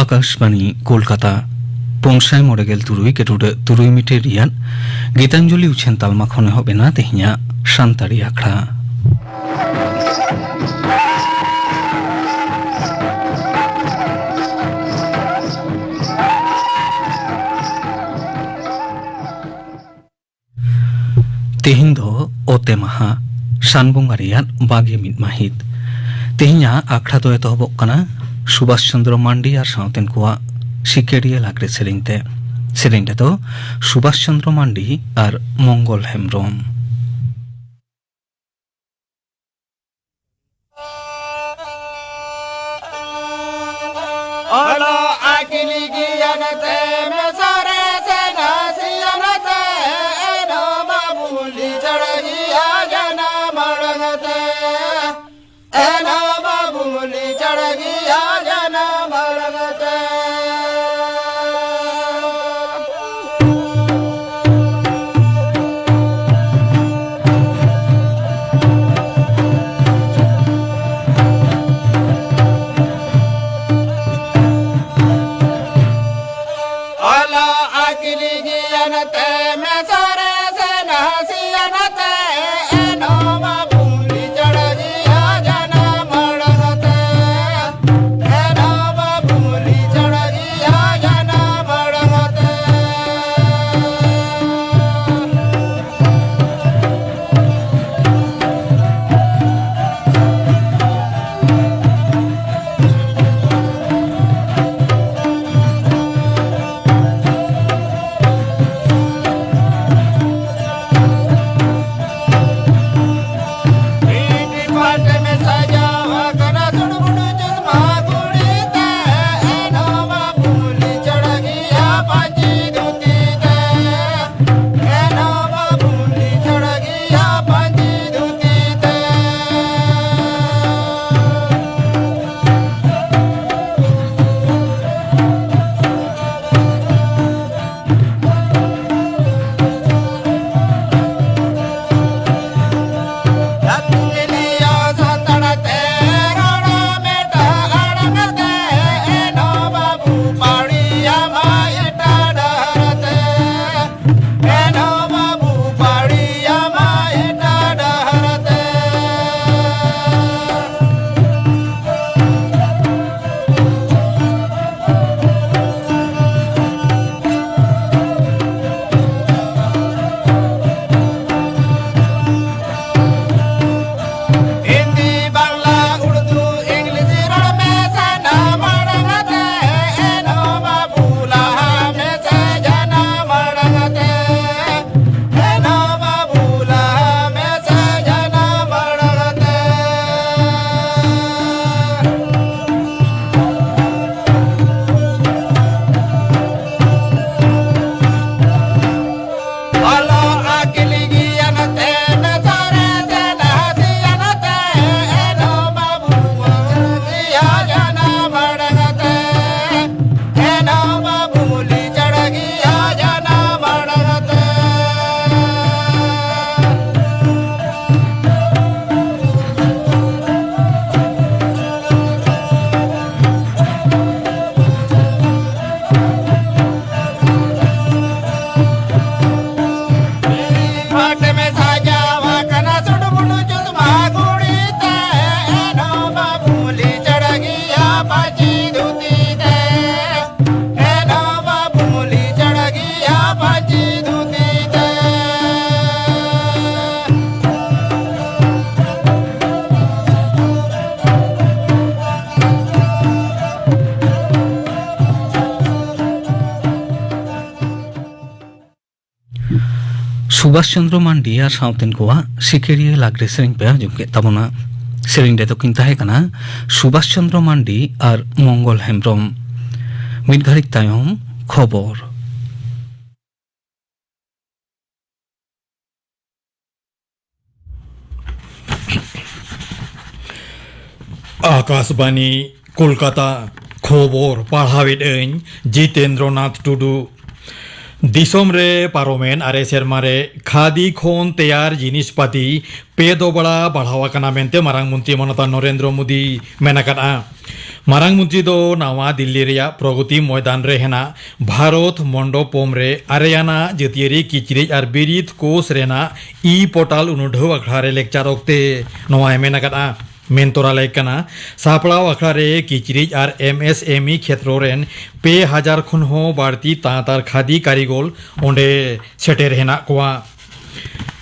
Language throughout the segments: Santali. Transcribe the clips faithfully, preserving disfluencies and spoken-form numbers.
ᱟᱠᱟᱥᱵᱟᱬᱤ ᱠᱳᱞᱠᱟᱛᱟ᱾ ᱯᱩᱱ ᱥᱟᱭ ᱢᱚᱬᱮ ᱜᱮᱞ ᱛᱩᱨᱩᱭ ᱜᱮᱴᱩᱰᱟᱹᱜ ᱛᱩᱨᱩᱭ ᱢᱤᱴᱟᱨ ᱨᱮᱭᱟᱜ ᱜᱤᱛᱟᱧᱡᱚᱞᱤ ᱩᱪᱷᱟᱹᱱ ᱛᱟᱞᱢᱟ ᱠᱷᱚᱱ ᱮᱦᱚᱵ ᱮᱱᱟ ᱛᱮᱦᱮᱧᱟᱜ ᱥᱟᱱᱛᱟᱲᱤ ᱟᱠᱷᱲᱟ᱾ ᱛᱮᱦᱮᱧ ᱫᱚ ᱚᱛᱮ ᱢᱟᱦᱟ, ᱥᱟᱱ ᱵᱚᱸᱜᱟ ᱨᱮᱭᱟᱜ ᱵᱟᱜᱮ ᱢᱤᱫ ᱢᱟᱹᱦᱤᱛ᱾ ᱛᱮᱦᱮᱧᱟᱜ ᱟᱠᱷᱲᱟ ᱫᱚ ᱮᱛᱚᱦᱚᱵᱚᱜ ᱠᱟᱱᱟ ᱥᱩᱵᱷᱟᱥ ᱪᱚᱱᱫᱨᱚ ᱢᱟᱱᱰᱤ ᱟᱨ ᱥᱟᱶᱛᱮᱱ ᱠᱚᱣᱟᱜ ᱥᱤᱠᱟᱹᱨᱤᱭᱟᱹ ᱞᱟᱜᱽᱲᱮ ᱥᱮᱨᱮᱧ ᱛᱮ᱾ ᱥᱮᱨᱮᱧ ᱨᱮᱫᱚ ᱥᱩᱵᱷᱟᱥ ᱪᱚᱱᱫᱨᱚ ᱢᱟᱱᱰᱤ ᱟᱨ ᱢᱚᱝᱜᱚᱞ ᱦᱮᱢᱵᱽᱨᱚᱢ᱾ ᱚᱞᱚᱜ ᱟᱹᱠᱤᱞ ᱜᱮᱭᱟᱱ ᱛᱮ ᱢᱮᱥᱟ ᱨᱮ ᱥᱮ ᱱᱟᱥᱮᱭᱟᱱ ᱛᱮ ᱮᱱᱦᱚᱸ ᱵᱟᱵᱚᱱ ᱞᱤᱪᱟᱹᱲ ᱜᱮᱭᱟ ᱡᱟᱱᱟᱢ ᱟᱲᱟᱝ ᱛᱮ᱾ ᱮᱱᱦᱚᱸ ᱵᱟᱵᱚᱱ ᱞᱤᱪᱟᱹᱲ ᱜᱮᱭᱟ ᱡᱟᱱᱟᱢ ᱟᱲᱟᱝ ᱛᱮ᱾ ᱥᱩᱵᱷᱟᱥ ᱪᱚᱱᱫᱨᱚ ᱢᱟᱱᱰᱤ ᱟᱨ ᱥᱟᱶᱛᱮᱱ ᱠᱚᱣᱟᱜ ᱥᱤᱠᱟᱹᱨᱤᱭᱟᱹ ᱞᱟᱜᱽᱲᱮ ᱥᱮᱨᱮᱧ ᱯᱮ ᱟᱸᱡᱚᱢ ᱠᱮᱫ ᱛᱟᱵᱚᱱᱟ᱾ ᱥᱮᱨᱮᱧ ᱨᱮᱫᱚ ᱠᱤᱱ ᱛᱟᱦᱮᱸ ᱠᱟᱱᱟ ᱥᱩᱵᱷᱟᱥ ᱪᱚᱱᱫᱨᱚ ᱢᱟᱱᱰᱤ ᱟᱨ ᱢᱚᱝᱜᱚᱞ ᱦᱮᱢᱵᱽᱨᱚᱢ᱾ ᱢᱤᱫ ᱜᱷᱟᱹᱲᱤᱡ ᱛᱟᱭᱚᱢ ᱠᱷᱚᱵᱚᱨ᱾ ᱟᱠᱟᱥᱵᱟᱱᱤ, ᱠᱳᱞᱠᱟᱛᱟ᱾ ᱠᱷᱚᱵᱚᱨ ᱯᱟᱲᱦᱟᱣᱮᱫ ᱟᱹᱧ ᱡᱤᱛᱮᱱᱫᱨᱚᱱᱟᱛᱷ ᱴᱩᱰᱩ᱾ ᱫᱤᱥᱚᱢ ᱨᱮ ᱯᱟᱨᱚᱢᱮᱱ ᱟᱨᱮ ᱥᱮᱨᱢᱟ ᱨᱮ ᱠᱷᱟᱫᱤ ᱠᱷᱚᱱ ᱛᱮᱭᱟᱨ ᱡᱤᱱᱤᱥ ᱯᱟᱹᱛᱤ ᱯᱮ ᱫᱚᱵᱲᱟ ᱵᱟᱲᱦᱟᱣ ᱟᱠᱟᱱᱟ ᱢᱮᱱᱛᱮ ᱢᱟᱨᱟᱝ ᱢᱚᱱᱛᱨᱤ ᱢᱟᱱᱚᱛᱟᱱ ᱱᱚᱨᱮᱱᱫᱨᱚ ᱢᱳᱫᱤ ᱢᱮᱱ ᱟᱠᱟᱫᱼᱟ᱾ ᱢᱟᱨᱟᱝ ᱢᱚᱱᱛᱨᱤ ᱫᱚ ᱱᱟᱣᱟ ᱫᱤᱞᱞᱤ ᱨᱮᱭᱟᱜ ᱯᱨᱚᱜᱚᱛᱤ ᱢᱚᱭᱫᱟᱱ ᱨᱮ ᱦᱮᱱᱟᱜ ᱵᱷᱟᱨᱚᱛ ᱢᱚᱱᱰᱚᱯᱚᱢ ᱨᱮ ᱟᱨᱮᱭᱟᱱᱟᱜ ᱡᱟᱹᱛᱤᱭᱟᱹᱨᱤ ᱠᱤᱪᱨᱤᱡ ᱟᱨ ᱵᱤᱨᱤᱫ ᱠᱳᱥ ᱨᱮᱱᱟᱜ ᱤ ᱯᱳᱨᱴᱟᱞ ᱩᱱᱩᱰᱷᱟᱹᱣ ᱟᱠᱷᱲᱟ ᱨᱮ ᱞᱮᱠᱪᱟᱨ ᱚᱠᱛᱮ ᱱᱚᱣᱟᱭ ᱢᱮᱱ ᱟᱠᱟᱫᱼᱟ᱾ ᱢᱮᱱ ᱛᱚᱨᱟ ᱞᱮᱠ ᱠᱟᱱᱟ, ᱥᱟᱯᱲᱟᱣ ᱟᱠᱷᱲᱟ ᱨᱮ ᱠᱤᱪᱨᱤᱡ ᱟᱨ ᱮᱢ ᱮᱥ ᱮᱢ ᱤ ᱠᱷᱮᱛᱨᱚ ᱨᱮᱱ ᱯᱮ ᱦᱟᱡᱟᱨ ᱠᱷᱚᱱ ᱦᱚᱸ ᱵᱟᱹᱲᱛᱤ ᱛᱟᱸᱛ ᱟᱨ ᱠᱷᱟᱫᱤ ᱠᱟᱹᱨᱤᱜᱚᱞ ᱚᱸᱰᱮ ᱥᱮᱴᱮᱨ ᱦᱮᱱᱟᱜ ᱠᱚᱣᱟ᱾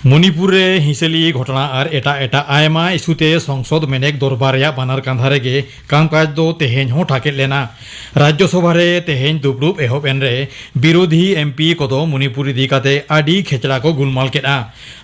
ᱢᱚᱱᱤᱯᱩᱨ ᱨᱮ ᱦᱤᱸᱥᱟᱹᱞᱤ ᱜᱷᱚᱴᱚᱱᱟ ᱟᱨ ᱮᱴᱟᱜ ᱮᱴᱟᱜ ᱟᱭᱢᱟ ᱤᱥᱩ ᱛᱮ ᱥᱚᱝᱥᱚᱫ ᱢᱮᱱᱮᱠ ᱫᱚᱨᱵᱟᱨ ᱨᱮᱭᱟᱜ ᱵᱟᱱᱟᱨ ᱠᱟᱸᱫᱷᱟ ᱨᱮᱜᱮ ᱠᱟᱢᱠᱟᱡᱽ ᱫᱚ ᱛᱮᱦᱮᱧ ᱦᱚᱸ ᱴᱷᱟᱠᱮᱫ ᱞᱮᱱᱟ᱾ ᱨᱟᱡᱽᱡᱚ ᱥᱚᱵᱷᱟ ᱨᱮ ᱛᱮᱦᱮᱧ ᱫᱩᱯᱲᱩᱵ ᱮᱦᱚᱵ ᱮᱱ ᱨᱮ ᱵᱤᱨᱳᱫᱷᱤ ᱮᱢ ᱯᱤ ᱠᱚᱫᱚ ᱢᱚᱱᱤᱯᱩᱨ ᱤᱫᱤ ᱠᱟᱛᱮ ᱟᱹᱰᱤ ᱠᱷᱮᱪᱲᱟ ᱠᱚ ᱜᱩᱞᱢᱟᱞ ᱠᱮᱫᱼᱟ᱾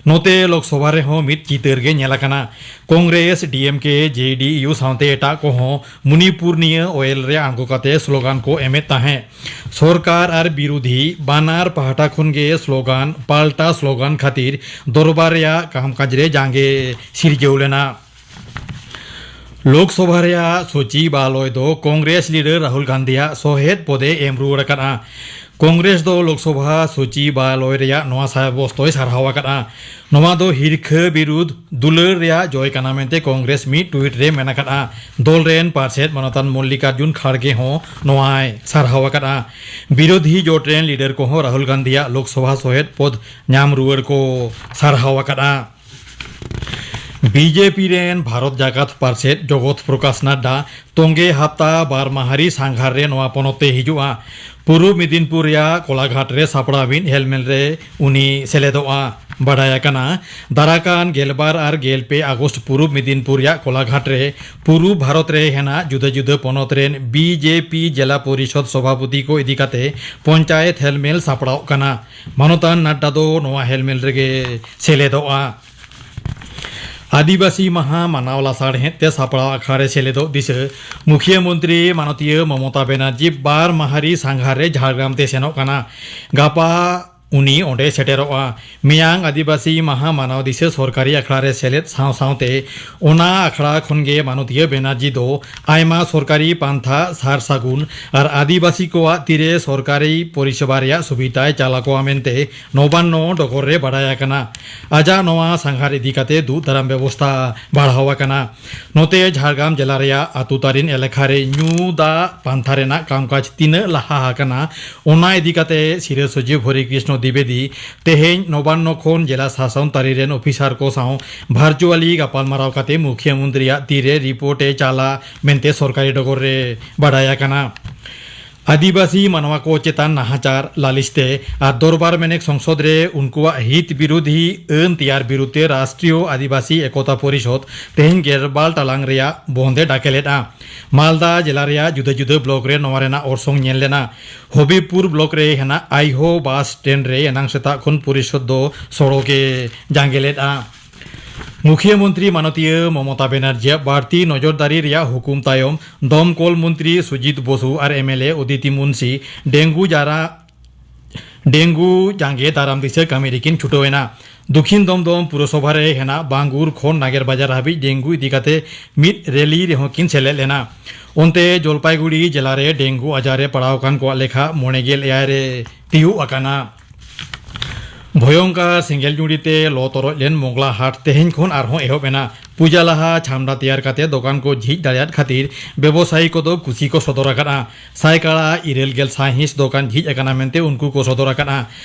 ᱱᱚᱛᱮ ᱞᱳᱠᱥᱚᱵᱷᱟ ᱨᱮᱦᱚᱸ ᱢᱤᱫ ᱪᱤᱛᱟᱹᱨ ᱜᱮ ᱧᱮᱞ ᱟᱠᱟᱱᱟ᱾ ᱠᱚᱝᱜᱨᱮᱥ, ᱰᱤ ᱮᱢ ᱠᱮ, ᱡᱮ ᱰᱤ ᱭᱩ ᱥᱟᱶᱛᱮ ᱮᱴᱟᱜ ᱠᱚᱦᱚᱸ ᱢᱚᱱᱤᱯᱩᱨ ᱱᱤᱭᱟᱹ ᱚᱭᱮᱞ ᱨᱮ ᱟᱬᱜᱚ ᱠᱟᱛᱮ ᱥᱞᱳᱜᱟᱱ ᱠᱚ ᱮᱢᱮᱫ ᱛᱟᱦᱮᱸᱫ᱾ ᱥᱚᱨᱠᱟᱨ ᱟᱨ ᱵᱤᱨᱳᱫᱷᱤ ᱵᱟᱱᱟᱨ ᱯᱟᱦᱴᱟ ᱠᱷᱚᱱ ᱜᱮ ᱥᱞᱳᱜᱟᱱ, ᱯᱟᱞᱴᱟ ᱥᱞᱳᱜᱟᱱ ᱠᱷᱟᱹᱛᱤᱨ ᱫᱚᱨᱵᱟᱨ ᱨᱮᱭᱟᱜ ᱠᱟᱢᱠᱟᱡᱽ ᱨᱮ ᱡᱟᱸᱜᱮ ᱥᱤᱨᱡᱟᱹᱣ ᱞᱮᱱᱟ᱾ ᱞᱳᱠᱥᱚᱵᱷᱟ ᱨᱮᱭᱟᱜ ᱥᱚᱪᱤᱵᱟᱞᱚᱭ ᱫᱚ ᱠᱚᱝᱜᱨᱮᱥ ᱞᱤᱰᱟᱨ ᱨᱟᱦᱩᱞ ᱜᱟᱱᱫᱷᱤᱭᱟᱜ ᱥᱚᱦᱮᱫ ᱯᱚᱫᱮ ᱮᱢ ᱨᱩᱣᱟᱹᱲ ᱟᱠᱟᱫᱼᱟ᱾ ᱠᱚᱝᱜᱨᱮᱥ ᱫᱚ ᱞᱳᱠᱥᱚᱵᱷᱟ ᱥᱚᱪᱤᱵᱟᱞᱚᱭ ᱨᱮᱭᱟᱜ ᱱᱚᱣᱟ ᱥᱟᱵᱚᱥᱛᱚᱭ ᱥᱟᱨᱦᱟᱣ ᱟᱠᱟᱫᱼᱟ᱾ ᱱᱚᱣᱟ ᱫᱚ ᱦᱤᱨᱠᱷᱟᱹ ᱵᱤᱨᱩᱫᱷ ᱫᱩᱞᱟᱹᱲ ᱨᱮᱭᱟᱜ ᱡᱚᱭ ᱠᱟᱱᱟ ᱢᱮᱱᱛᱮ ᱠᱚᱝᱜᱨᱮᱥ ᱢᱤᱫ ᱴᱩᱭᱤᱴ ᱨᱮ ᱢᱮᱱ ᱟᱠᱟᱫᱼᱟ᱾ ᱫᱚᱞ ᱨᱮᱱ ᱯᱟᱨᱥᱮᱛ ᱢᱟᱱᱚᱛᱟᱱ ᱢᱚᱞᱞᱤᱠᱟᱨᱡᱩᱱ ᱠᱷᱟᱲᱜᱮ ᱦᱚᱸ ᱱᱚᱣᱟᱭ ᱥᱟᱨᱦᱟᱣ ᱟᱠᱟᱫᱼᱟ᱾ ᱵᱤᱨᱳᱫᱷᱤ ᱡᱳᱴ ᱨᱮᱱ ᱞᱤᱰᱟᱨ ᱠᱚᱦᱚᱸ ᱨᱟᱦᱩᱞ ᱜᱟᱱᱫᱷᱤᱭᱟᱜ ᱞᱳᱠᱥᱚᱵᱷᱟ ᱥᱚᱦᱮᱫ ᱯᱚᱫ ᱧᱟᱢ ᱨᱩᱣᱟᱹᱲ ᱠᱚ ᱥᱟᱨᱦᱟᱣ ᱟᱠᱟᱫᱼᱟ᱾ ᱵᱤ ᱡᱮ ᱯᱤ ᱨᱮᱱ ᱵᱷᱟᱨᱚᱛ ᱡᱟᱠᱟᱛ ᱯᱟᱨᱥᱮᱛ ᱡᱚᱜᱚᱛ ᱯᱨᱚᱠᱟᱥ ᱱᱟᱰᱰᱟ ᱛᱚᱸᱜᱮ ᱦᱟᱯᱛᱟ ᱵᱟᱨ ᱢᱟᱦᱟᱨᱤ ᱥᱟᱸᱜᱷᱟᱨ ᱨᱮ ᱱᱚᱣᱟ ᱯᱚᱱᱚᱛ ᱛᱮᱭ ᱦᱤᱡᱩᱜᱼᱟ᱾ ᱯᱩᱨᱩᱵ ᱢᱮᱫᱤᱱᱯᱩᱨ ᱨᱮᱭᱟᱜ ᱠᱚᱞᱟᱜᱷᱟᱴ ᱨᱮ ᱥᱟᱯᱲᱟᱣᱤᱡ ᱦᱮᱞᱢᱮᱞ ᱨᱮ ᱩᱱᱤ ᱥᱮᱞᱮᱫᱚᱜᱼᱟ᱾ ᱵᱟᱰᱟᱭ ᱟᱠᱟᱱᱟ᱾ ᱫᱟᱨᱟᱠᱟᱱ ᱜᱮᱞᱵᱟᱨ ᱟᱨ ᱜᱮᱞᱯᱮ ᱟᱜᱚᱥᱴ ᱯᱩᱨᱩᱵ ᱢᱮᱫᱤᱱᱯᱩᱨ ᱨᱮᱭᱟᱜ ᱠᱚᱞᱟᱜᱷᱟᱴ ᱨᱮ ᱯᱩᱨᱩᱵ ᱵᱷᱟᱨᱚᱛ ᱨᱮ ᱦᱮᱱᱟᱜ ᱡᱩᱫᱟᱹ ᱡᱩᱫᱟᱹ ᱯᱚᱱᱚᱛ ᱨᱮᱱ ᱵᱤ ᱡᱮ ᱯᱤ ᱡᱮᱞᱟ ᱯᱚᱨᱤᱥᱚᱫ ᱥᱚᱵᱷᱟᱯᱚᱛᱤ ᱠᱚ ᱤᱫᱤ ᱠᱟᱛᱮ ᱯᱚᱧᱪᱟᱭᱮᱛ ᱦᱮᱞᱢᱮᱞ ᱥᱟᱯᱲᱟᱣᱜ ᱠᱟᱱᱟ᱾ ᱢᱟᱱᱚᱛᱟᱱ ᱱᱟᱰᱰᱟ ᱫᱚ ᱱᱚᱣᱟ ᱦᱮᱞᱢᱮᱞ ᱨᱮᱜᱮ ᱥᱮᱞᱮᱫᱚᱜᱼᱟ᱾ ᱟᱹᱫᱤᱵᱟᱹᱥᱤ ᱢᱟᱦᱟ ᱢᱟᱱᱟᱣ ᱞᱟᱥᱟᱲᱦᱮᱫ ᱛᱮ ᱥᱟᱯᱲᱟᱣ ᱟᱠᱷᱲᱟ ᱨᱮ ᱥᱮᱞᱮᱫᱚᱜ ᱫᱤᱥᱟᱹ ᱢᱩᱠᱷᱤᱭᱟᱹ ᱢᱚᱱᱛᱨᱤ ᱢᱟᱱᱚᱛᱤᱭᱟᱹ ᱢᱚᱢᱚᱛᱟ ᱵᱮᱱᱟᱨᱡᱤ ᱵᱟᱨ ᱢᱟᱦᱟᱨᱤ ᱥᱟᱸᱜᱷᱟᱨ ᱨᱮ ᱡᱷᱟᱲᱜᱨᱟᱢ ᱛᱮ ᱥᱮᱱᱚᱜ ᱠᱟᱱᱟ᱾ ᱜᱟᱯᱟ ᱩᱱᱤ ᱚᱸᱰᱮ ᱥᱮᱴᱮᱨᱚᱜᱼᱟ᱾ ᱢᱮᱭᱟᱝ ᱟᱹᱫᱤᱵᱟᱹᱥᱤ ᱢᱟᱦᱟ ᱢᱟᱱᱟᱣ ᱫᱤᱥᱟᱹ ᱥᱚᱨᱠᱟᱨᱤ ᱟᱠᱷᱲᱟ ᱨᱮ ᱥᱮᱞᱮᱫ ᱥᱟᱶ ᱥᱟᱶᱛᱮ ᱚᱱᱟ ᱟᱠᱷᱲᱟ ᱠᱷᱚᱱ ᱜᱮ ᱢᱟᱱᱚᱛᱤᱭᱟᱹ ᱵᱮᱱᱟᱨᱡᱤ ᱫᱚ ᱟᱭᱢᱟ ᱥᱚᱨᱠᱟᱨᱤ ᱯᱟᱱᱛᱷᱟ ᱥᱟᱨ ᱥᱟᱹᱜᱩᱱ ᱟᱨ ᱟᱹᱫᱤᱵᱟᱹᱥᱤ ᱠᱚᱣᱟᱜ ᱛᱤᱨᱮ ᱥᱚᱨᱠᱟᱨᱤ ᱯᱚᱨᱤᱥᱮᱵᱟ ᱨᱮᱭᱟᱜ ᱥᱩᱵᱤᱫᱷᱟᱭ ᱪᱟᱞ ᱟᱠᱚᱣᱟ ᱢᱮᱱᱛᱮ ᱱᱚᱵᱟᱱᱱᱚ ᱰᱚᱜᱚᱨ ᱨᱮ ᱵᱟᱰᱟᱭ ᱟᱠᱟᱱᱟ᱾ ᱟᱡᱟᱜ ᱱᱚᱣᱟ ᱥᱟᱸᱜᱷᱟᱨ ᱤᱫᱤ ᱠᱟᱛᱮ ᱫᱩᱜ ᱫᱟᱨᱟᱢ ᱵᱮᱵᱚᱥᱛᱷᱟ ᱵᱟᱲᱦᱟᱣ ᱟᱠᱟᱱᱟ᱾ ᱱᱚᱛᱮ ᱡᱷᱟᱲᱜᱨᱟᱢ ᱡᱮᱞᱟ ᱨᱮᱭᱟᱜ ᱟᱹᱛᱩ ᱛᱟᱹᱨᱤᱱ ᱮᱞᱟᱠᱟ ᱨᱮ ᱧᱩ ᱫᱟᱜ ᱯᱟᱱᱛᱷᱟ ᱨᱮᱱᱟᱜ ᱠᱟᱢᱠᱟᱡᱽ ᱛᱤᱱᱟᱹᱜ ᱞᱟᱦᱟ ᱟᱠᱟᱱᱟ, ᱚᱱᱟ ᱤᱫᱤ ᱠᱟᱛᱮ ᱥᱤᱨᱟᱹ ᱥᱚᱪᱤᱵᱽ ᱦᱚᱨᱤ ᱠᱨᱤᱥᱱᱚ ᱫᱤᱵᱮᱫᱤ ᱛᱮᱦᱮᱧ ᱱᱚᱵᱟᱱᱱᱚ ᱠᱷᱚᱱ ᱡᱮᱞᱟ ᱥᱟᱥᱚᱱ ᱛᱟᱹᱨᱤ ᱨᱮᱱ ᱚᱯᱷᱤᱥᱟᱨ ᱠᱚ ᱥᱟᱶ ᱵᱷᱟᱨᱪᱩᱣᱟᱞᱤ ᱜᱟᱯᱟᱞᱢᱟᱨᱟᱣ ᱠᱟᱛᱮ ᱢᱩᱠᱷᱤᱭᱟᱹ ᱢᱚᱱᱛᱨᱤᱭᱟᱜ ᱛᱤᱨᱮ ᱨᱤᱯᱳᱨᱴ ᱮ ᱪᱟᱞᱟ ᱢᱮᱱᱛᱮ ᱥᱚᱨᱠᱟᱨᱤ ᱰᱚᱜᱚᱨ ᱨᱮ ᱵᱟᱰᱟᱭ ᱟᱠᱟᱱᱟ᱾ ᱟᱹᱫᱤᱵᱟᱹᱥᱤ ᱢᱟᱱᱣᱟ ᱠᱚ ᱪᱮᱛᱟᱱ ᱱᱟᱦᱟᱪᱟᱨ ᱞᱟᱹᱞᱤᱥ ᱛᱮ ᱟᱨ ᱫᱚᱨᱵᱟᱨ ᱢᱮᱱᱮᱠ ᱥᱚᱝᱥᱚᱫ ᱨᱮ ᱩᱱᱠᱩᱣᱟᱜ ᱦᱤᱛ ᱵᱤᱨᱳᱫᱷᱤ ᱟᱹᱱ ᱛᱮᱭᱟᱨ ᱵᱤᱨᱩᱫᱷ ᱛᱮ ᱨᱟᱥᱴᱨᱤᱭᱚ ᱟᱹᱫᱤᱵᱟᱹᱥᱤ ᱮᱠᱚᱛᱟ ᱯᱚᱨᱤᱥᱚᱫᱽ ᱛᱮᱦᱮᱧ ᱜᱮᱞᱵᱟᱨ ᱴᱟᱲᱟᱝ ᱨᱮᱭᱟᱜ ᱵᱚᱱᱫ ᱮ ᱰᱟᱠᱮ ᱞᱮᱫᱼᱟ᱾ ᱢᱟᱞᱫᱟ ᱡᱮᱞᱟ ᱨᱮᱭᱟᱜ ᱡᱩᱫᱟᱹ ᱡᱩᱫᱟᱹ ᱵᱞᱚᱠ ᱨᱮ ᱱᱚᱣᱟ ᱨᱮᱱᱟᱜ ᱚᱨᱥᱚᱝ ᱧᱮᱞ ᱞᱮᱱᱟ᱾ ᱦᱚᱵᱤᱵᱽᱯᱩᱨ ᱵᱞᱚᱠ ᱨᱮ ᱦᱮᱱᱟᱜ ᱟᱭᱦᱳ ᱵᱟᱥ ᱥᱴᱮᱱᱰ ᱨᱮ ᱮᱱᱟᱝ ᱥᱮᱛᱟᱜ ᱠᱷᱚᱱ ᱯᱚᱨᱤᱥᱚᱫᱽ ᱫᱚ ᱥᱚᱲᱚᱠ ᱮ ᱡᱟᱸᱜᱮ ᱞᱮᱫᱼᱟ᱾ ᱢᱩᱠᱷᱤᱭᱟᱹ ᱢᱚᱱᱛᱨᱤ ᱢᱟᱱᱚᱛᱤᱭᱟᱹ ᱢᱚᱢᱚᱛᱟ ᱵᱮᱱᱟᱨᱡᱤᱭᱟᱜ ᱵᱟᱹᱲᱛᱤ ᱱᱚᱡᱚᱨᱫᱟᱨᱤ ᱨᱮᱭᱟᱜ ᱦᱩᱠᱩᱢ ᱛᱟᱭᱚᱢ ᱫᱚᱢᱠᱚᱞ ᱢᱚᱱᱛᱨᱤ ᱥᱩᱡᱤᱛ ᱵᱚᱥᱩ ᱟᱨ M L A Aditi Munshi dengue ᱡᱟᱨᱟ ᱰᱮᱝᱜᱩ ᱡᱟᱸᱜᱮ ᱫᱟᱨᱟᱢ ᱫᱤᱥᱟᱹ ᱠᱟᱹᱢᱤ ᱨᱮᱠᱤᱱ ᱪᱷᱩᱴᱟᱹᱣ ᱮᱱᱟ᱾ ᱫᱚᱠᱷᱤᱱ ᱫᱚᱢᱫᱚᱢ ᱯᱩᱨᱚᱥᱚᱵᱷᱟ ᱨᱮ ᱦᱮᱱᱟᱜ ᱵᱟᱝᱜᱩᱨ ᱠᱷᱚᱱ ᱱᱟᱜᱮᱨ ᱵᱟᱡᱟᱨ ᱦᱟᱹᱵᱤᱡ ᱰᱮᱝᱜᱩ ᱤᱫᱤ ᱠᱟᱛᱮ ᱢᱤᱫ ᱨᱮᱞᱤ ᱨᱮᱦᱚᱸ ᱠᱤᱱ ᱥᱮᱞᱮᱫ ᱞᱮᱱᱟ᱾ ᱚᱱᱛᱮ ᱡᱚᱞᱯᱟᱭᱜᱩᱲᱤ ᱡᱮᱞᱟ ᱨᱮ ᱰᱮᱝᱜᱩ ᱟᱡᱟᱨ ᱨᱮ ᱯᱟᱲᱟᱣ ᱟᱠᱟᱱ ᱠᱚᱣᱟᱜ ᱞᱮᱠᱷᱟ ᱢᱚᱬᱮ ᱜᱮᱞ ᱮᱭᱟᱭ ᱨᱮ ᱛᱤᱭᱳᱜ ᱟᱠᱟᱱᱟ᱾ ᱵᱷᱚᱭᱚᱝᱠᱟᱨ ᱥᱮᱸᱜᱮᱞ ᱡᱩᱲᱤ ᱛᱮ ᱞᱚ ᱛᱚᱨᱚᱡ ᱞᱮᱱ ᱢᱚᱜᱽᱞᱟ ᱦᱟᱴ ᱛᱮᱦᱮᱧ ᱠᱷᱚᱱ ᱟᱨᱦᱚᱸ ᱮᱦᱚᱵ ᱮᱱᱟ᱾ ᱯᱩᱡᱟ ᱞᱟᱦᱟ ᱪᱷᱟᱢᱰᱟ ᱛᱮᱭᱟᱨ ᱠᱟᱛᱮ ᱫᱚᱠᱟᱱ ᱠᱚ ᱡᱷᱤᱡ ᱫᱟᱲᱮᱭᱟᱫ ᱠᱷᱟᱹᱛᱤᱨ ᱵᱮᱵᱚᱥᱟᱭᱤ ᱠᱚᱫᱚ ᱠᱩᱥᱤ ᱠᱚ ᱥᱚᱫᱚᱨ ᱟᱠᱟᱫᱼᱟ᱾ ᱥᱟᱭᱠᱟᱲᱟ ᱤᱨᱟᱹᱞ ᱜᱮᱞ ᱥᱟᱭᱦᱤᱸᱥ ᱫᱚᱠᱟᱱ ᱡᱷᱤᱡ ᱟᱠᱟᱱᱟ ᱢᱮᱱᱛᱮ ᱩᱱᱠᱩ ᱠᱚ ᱥᱚᱫᱚᱨ ᱟᱠᱟᱫᱼᱟ᱾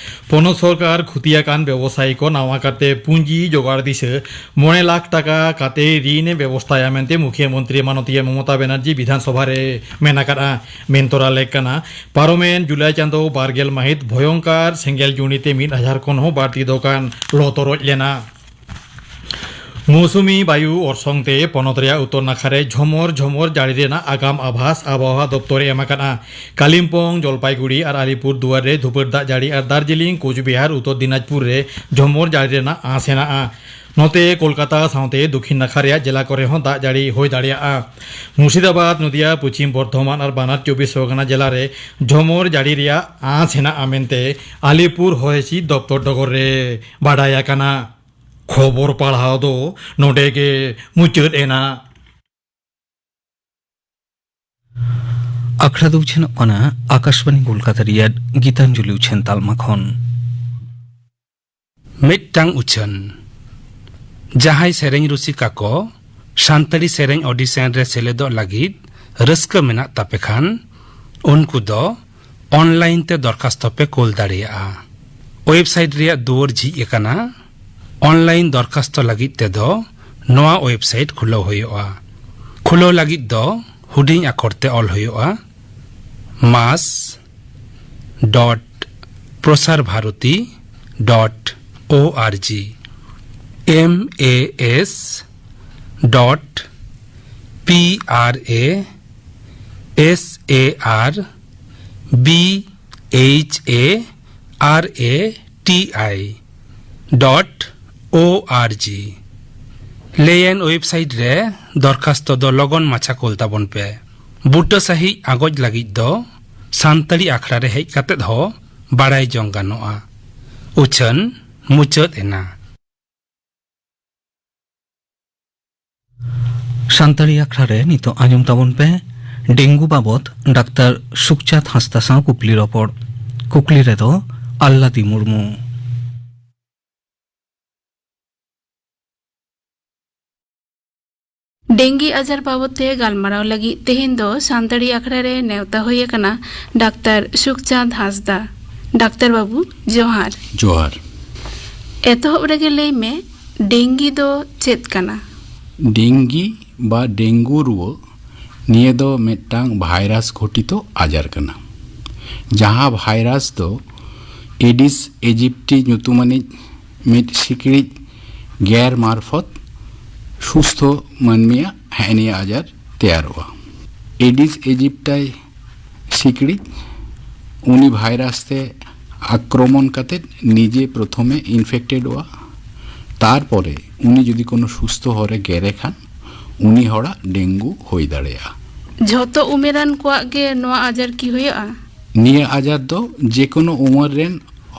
ᱯᱚᱱᱚᱛ ᱥᱚᱨᱠᱟᱨ ᱠᱷᱩᱛᱤ ᱟᱠᱟᱱ ᱵᱮᱵᱚᱥᱟᱭᱤ ᱠᱚ ᱱᱟᱣᱟ ᱠᱟᱨᱛᱮ ᱯᱩᱸᱡᱤ ᱡᱚᱜᱟᱲ ᱫᱤᱥᱟᱹ ᱢᱚᱬᱮ ᱞᱟᱠᱷ ᱴᱟᱠᱟ ᱠᱟᱛᱮ ᱨᱤᱱ ᱮ ᱵᱮᱵᱚᱥᱛᱟᱭᱟ ᱢᱮᱱᱛᱮ ᱢᱩᱠᱷᱭᱟᱹ ᱢᱚᱱᱛᱨᱤ ᱢᱟᱱᱚᱛᱤᱭᱟᱹ ᱢᱚᱢᱚᱛᱟ ᱵᱮᱱᱟᱨᱡᱤ ᱵᱤᱫᱷᱟᱱ ᱥᱚᱵᱷᱟ ᱨᱮ ᱢᱮᱱ ᱟᱠᱟᱫᱼᱟ᱾ ᱢᱮᱱ ᱛᱚᱨᱟ ᱞᱮᱠ ᱠᱟᱱᱟ, ᱯᱟᱨᱚᱢᱮᱱ ᱡᱩᱞᱟᱭ ᱪᱟᱸᱫᱚ ᱵᱟᱨ ᱜᱮᱞ ᱢᱟᱹᱦᱤᱛ ᱵᱷᱚᱭᱚᱝᱠᱟᱨ ᱥᱮᱸᱜᱮᱞ ᱡᱩᱲᱤ ᱛᱮ ᱢᱤᱫ ᱦᱟᱡᱟᱨ ᱠᱷᱚᱱ ᱦᱚᱸ ᱵᱟᱹᱲᱛᱤ ᱫᱚᱠᱟᱱ ᱞᱚ ᱛᱚᱨᱚᱡ ᱞᱮᱱᱟ᱾ ᱢᱳᱣᱥᱩᱢᱤ ᱵᱟᱭᱩ ᱚᱨᱥᱚᱝ ᱛᱮ ᱯᱚᱱᱚᱛ ᱨᱮᱭᱟᱜ ᱩᱛᱛᱚᱨ ᱱᱟᱠᱷᱟ ᱨᱮ ᱡᱷᱚᱢᱚᱨ ᱡᱷᱚᱢᱚᱨ ᱡᱟᱹᱲᱤ ᱨᱮᱱᱟᱜ ᱟᱜᱟᱢ ᱟᱵᱷᱟᱥ ᱟᱵᱚᱦᱟᱣᱟ ᱫᱚᱯᱛᱚᱨ ᱮ ᱮᱢ ᱟᱠᱟᱫᱼᱟ᱾ ᱠᱟᱞᱤᱢᱯᱚᱝ, ᱡᱚᱞᱯᱟᱭᱜᱩᱲᱤ ᱟᱨ ᱟᱞᱤᱯᱩᱨ ᱫᱩᱣᱟᱨ ᱨᱮ ᱫᱷᱩᱯᱟᱹᱲ ᱫᱟᱜ ᱡᱟᱹᱲᱤ ᱟᱨ ᱫᱟᱨᱡᱤᱞᱤᱝ, ᱠᱳᱪᱵᱤᱦᱟᱨ, ᱩᱛᱛᱚᱨ ᱫᱤᱱᱟᱡᱽᱯᱩᱨ ᱨᱮ ᱡᱷᱚᱢᱚᱨ ᱡᱟᱹᱲᱤ ᱨᱮᱱᱟᱜ ᱟᱸᱥ ᱦᱮᱱᱟᱜᱼᱟ᱾ ᱱᱚᱛᱮ ᱠᱳᱞᱠᱟᱛᱟ ᱥᱟᱶᱛᱮ ᱫᱚᱠᱷᱤᱱ ᱱᱟᱠᱷᱟ ᱨᱮᱭᱟᱜ ᱡᱮᱞᱟ ᱠᱚᱨᱮ ᱦᱚᱸ ᱫᱟᱜ ᱡᱟᱹᱲᱤ ᱦᱩᱭ ᱫᱟᱲᱮᱭᱟᱜᱼᱟ᱾ ᱢᱩᱨᱥᱤᱫᱟᱵᱟᱫᱽ, ᱱᱚᱫᱤᱭᱟ, ᱯᱚᱪᱷᱤᱢ ᱵᱚᱨᱫᱷᱚᱢᱟᱱ ᱟᱨ ᱵᱟᱱᱟᱨ ᱪᱚᱵᱵᱤᱥ ᱯᱚᱨᱜᱟᱱᱟ ᱡᱮᱞᱟ ᱨᱮ ᱡᱷᱚᱢᱚᱨ ᱡᱟᱹᱲᱤ ᱨᱮᱭᱟᱜ ᱟᱸᱥ ᱦᱮᱱᱟᱜᱼᱟ ᱢᱮᱱᱛᱮ ᱟᱞᱤᱯᱩᱨ ᱦᱚᱭ ᱦᱤᱸᱥᱤᱫ ᱫᱚᱯᱛᱚᱨ ᱰᱚᱜᱚᱨ ᱨᱮ ᱵᱟᱰᱟᱭ ᱟᱠᱟᱱᱟ᱾ ᱠᱷᱚᱵᱚᱨ ᱯᱟᱲᱦᱟᱣ ᱫᱚ ᱱᱚᱰᱮ ᱜᱮ ᱢᱩᱪᱟᱹᱫ ᱮᱱᱟ᱾ ᱟᱠᱷᱲᱟ ᱫᱚ ᱩᱪᱷᱟᱹᱱᱚᱜ ᱠᱟᱱᱟ ᱟᱠᱟᱥᱵᱟᱱᱤ ᱠᱳᱞᱠᱟᱛᱟ ᱨᱮᱭᱟᱜ ᱜᱤᱛᱟᱧᱡᱚᱞᱤ ᱩᱪᱷᱟᱹᱱ ᱛᱟᱞᱢᱟ ᱠᱷᱚᱱ᱾ ᱢᱤᱫᱴᱟᱝ ᱩᱪᱷᱟᱹᱱ᱾ ᱡᱟᱦᱟᱸᱭ ᱥᱮᱨᱮᱧ ᱨᱩᱥᱤᱠᱟ ᱠᱚ ᱥᱟᱱᱛᱟᱲᱤ ᱥᱮᱨᱮᱧ audition ᱨᱮ ᱥᱮᱞᱮᱫᱚᱜ ᱞᱟᱹᱜᱤᱫ ᱨᱟᱹᱥᱠᱟᱹ ᱢᱮᱱᱟᱜ ᱛᱟᱯᱮ ᱠᱷᱟᱱ, ᱩᱱᱠᱩ ᱫᱚ online ᱛᱮ ᱫᱚᱨᱠᱷᱟᱥᱛᱚ ᱯᱮ ᱠᱳᱞ ᱫᱟᱲᱮᱭᱟᱜᱼᱟ᱾ Website ᱨᱮᱭᱟᱜ ᱫᱩᱣᱟᱹᱨ ᱡᱷᱤᱡ ᱟᱠᱟᱱᱟ᱾ Online ᱫᱚᱨᱠᱷᱟᱥᱛᱚ ᱞᱟᱹᱜᱤᱫ ᱛᱮᱫᱚ ᱱᱚᱣᱟ website ᱠᱷᱩᱞᱟᱹᱣ ᱦᱩᱭᱩᱜᱼᱟ᱾ ᱠᱷᱩᱞᱟᱹᱣ ᱞᱟᱹᱜᱤᱫ ᱫᱚ ᱦᱩᱰᱤᱧ ᱟᱠᱷᱚᱨ ᱛᱮ ᱚᱞ ᱦᱩᱭᱩᱜᱼᱟ, mass dot prasar bharati dot org, M A S dot P R A S A R B H A R A T I dot O R G᱾ ᱞᱟᱹᱭᱟᱱ website ᱨᱮ ᱫᱚᱨᱠᱷᱟᱥᱛᱚ ᱫᱚ ᱞᱚᱜᱚᱱ ᱢᱟᱪᱷᱟ ᱠᱳᱞ ᱛᱟᱵᱚᱱ ᱯᱮ᱾ ᱵᱩᱴᱟᱹ ᱥᱟᱹᱦᱤᱡ ᱟᱸᱜᱚᱪ ᱞᱟᱹᱜᱤᱫ ᱫᱚ ᱥᱟᱱᱛᱟᱲᱤ ᱟᱠᱷᱲᱟ ᱨᱮ ᱦᱮᱡ ᱠᱟᱛᱮᱫ ᱦᱚᱸ ᱵᱟᱲᱟᱭ ᱡᱚᱝ ᱜᱟᱱᱚᱜᱼᱟ᱾ ᱩᱪᱷᱟᱹᱱ ᱢᱩᱪᱟᱹᱫ ᱮᱱᱟ᱾ ᱥᱟᱱᱛᱟᱲᱤ ᱟᱠᱷᱲᱟ ᱨᱮ ᱱᱤᱛᱚᱜ ᱟᱸᱡᱚᱢ ᱛᱟᱵᱚᱱ ᱯᱮ ᱰᱮᱝᱜᱩ ᱵᱟᱵᱚᱛ ᱰᱟᱠᱛᱟᱨ ᱥᱩᱠᱪᱟᱸᱫᱽ ᱦᱟᱸᱥᱫᱟ ᱥᱟᱶ ᱠᱩᱠᱞᱤ ᱨᱚᱯᱚᱲ᱾ ᱠᱩᱠᱞᱤ ᱨᱮᱫᱚ ᱟᱞᱞᱟᱫᱤ ᱢᱩᱨᱢᱩ᱾ ᱰᱮᱝᱜᱤ ᱟᱡᱟᱨ ᱵᱟᱵᱚᱫ ᱛᱮ ᱜᱟᱞᱢᱟᱨᱟᱣ ᱞᱟᱹᱜᱤᱫ ᱛᱮᱦᱮᱧ ᱫᱚ ᱥᱟᱱᱛᱟᱲᱤ ᱟᱠᱷᱲᱟ ᱨᱮ ᱱᱮᱣᱛᱟ ᱦᱩᱭ ᱟᱠᱟᱱᱟ ᱰᱟᱠᱛᱟᱨ ᱥᱩᱠᱪᱟᱸᱫᱽ ᱦᱟᱸᱥᱫᱟ᱾ ᱰᱟᱠᱛᱟᱨ ᱵᱟᱹᱵᱩ, ᱡᱚᱦᱟᱨ᱾ ᱡᱚᱦᱟᱨ᱾ ᱮᱛᱚᱦᱚᱵ ᱨᱮᱜᱮ ᱞᱟᱹᱭ ᱢᱮ, ᱰᱮᱝᱜᱤ ᱫᱚ ᱪᱮᱫ ᱠᱟᱱᱟ? ᱰᱮᱝᱜᱤ ᱵᱟ ᱰᱮᱝᱜᱩ ᱨᱩᱣᱟᱹ, ᱱᱤᱭᱟᱹ ᱫᱚ ᱢᱤᱫᱴᱟᱝ ᱵᱷᱟᱭᱨᱟᱥ ᱜᱷᱚᱴᱤᱛᱚ ᱟᱡᱟᱨ ᱠᱟᱱᱟ, ᱡᱟᱦᱟᱸ ᱵᱷᱟᱭᱨᱟᱥ ᱫᱚ ᱮᱰᱤᱥ ᱮᱡᱤᱯᱴᱤ ᱧᱩᱛᱩᱢᱟᱱᱤᱡ ᱢᱤᱫ ᱥᱤᱠᱲᱤᱡ ᱜᱮᱨ ᱢᱟᱨᱯᱷᱚᱛ ᱥᱩᱥᱛᱷᱚ ᱢᱟᱹᱱᱢᱤᱭᱟᱜ ᱦᱮᱸ ᱱᱤᱭᱟᱹ ᱟᱡᱟᱨ ᱛᱮᱭᱟᱨᱚᱜᱼᱟ᱾ ᱮᱰᱤᱥ ᱮᱡᱤᱯᱴᱟᱭ ᱥᱤᱠᱲᱤᱡ ᱩᱱᱤ ᱵᱷᱟᱭᱨᱟᱥ ᱛᱮ ᱟᱠᱨᱚᱢᱚᱱ ᱠᱟᱛᱮ ᱱᱤᱡᱮ ᱯᱨᱚᱛᱷᱚᱢᱮ ᱤᱱᱯᱷᱮᱠᱴᱮᱰᱚᱜᱼᱟ, ᱛᱟᱨᱯᱚᱨᱮ ᱩᱱᱤ ᱡᱩᱫᱤ ᱠᱳᱱᱳ ᱥᱩᱥᱛᱷᱚ ᱦᱚᱲᱮ ᱜᱮᱨᱮ ᱠᱷᱟᱱ ᱩᱱᱤ ᱦᱚᱲᱟᱜ ᱰᱮᱝᱜᱩ ᱦᱩᱭ ᱫᱟᱲᱮᱭᱟᱜᱼᱟ᱾ ᱡᱷᱚᱛᱚ ᱩᱢᱮᱨᱟᱱ ᱠᱚᱣᱟᱜ ᱜᱮ ᱱᱚᱣᱟ ᱟᱡᱟᱨ ᱠᱤ ᱦᱩᱭᱩᱜᱼᱟ? ᱱᱤᱭᱟᱹ ᱟᱡᱟᱨ ᱫᱚ ᱡᱮᱠᱳᱱᱳ ᱩᱢᱮᱨ ᱨᱮᱱ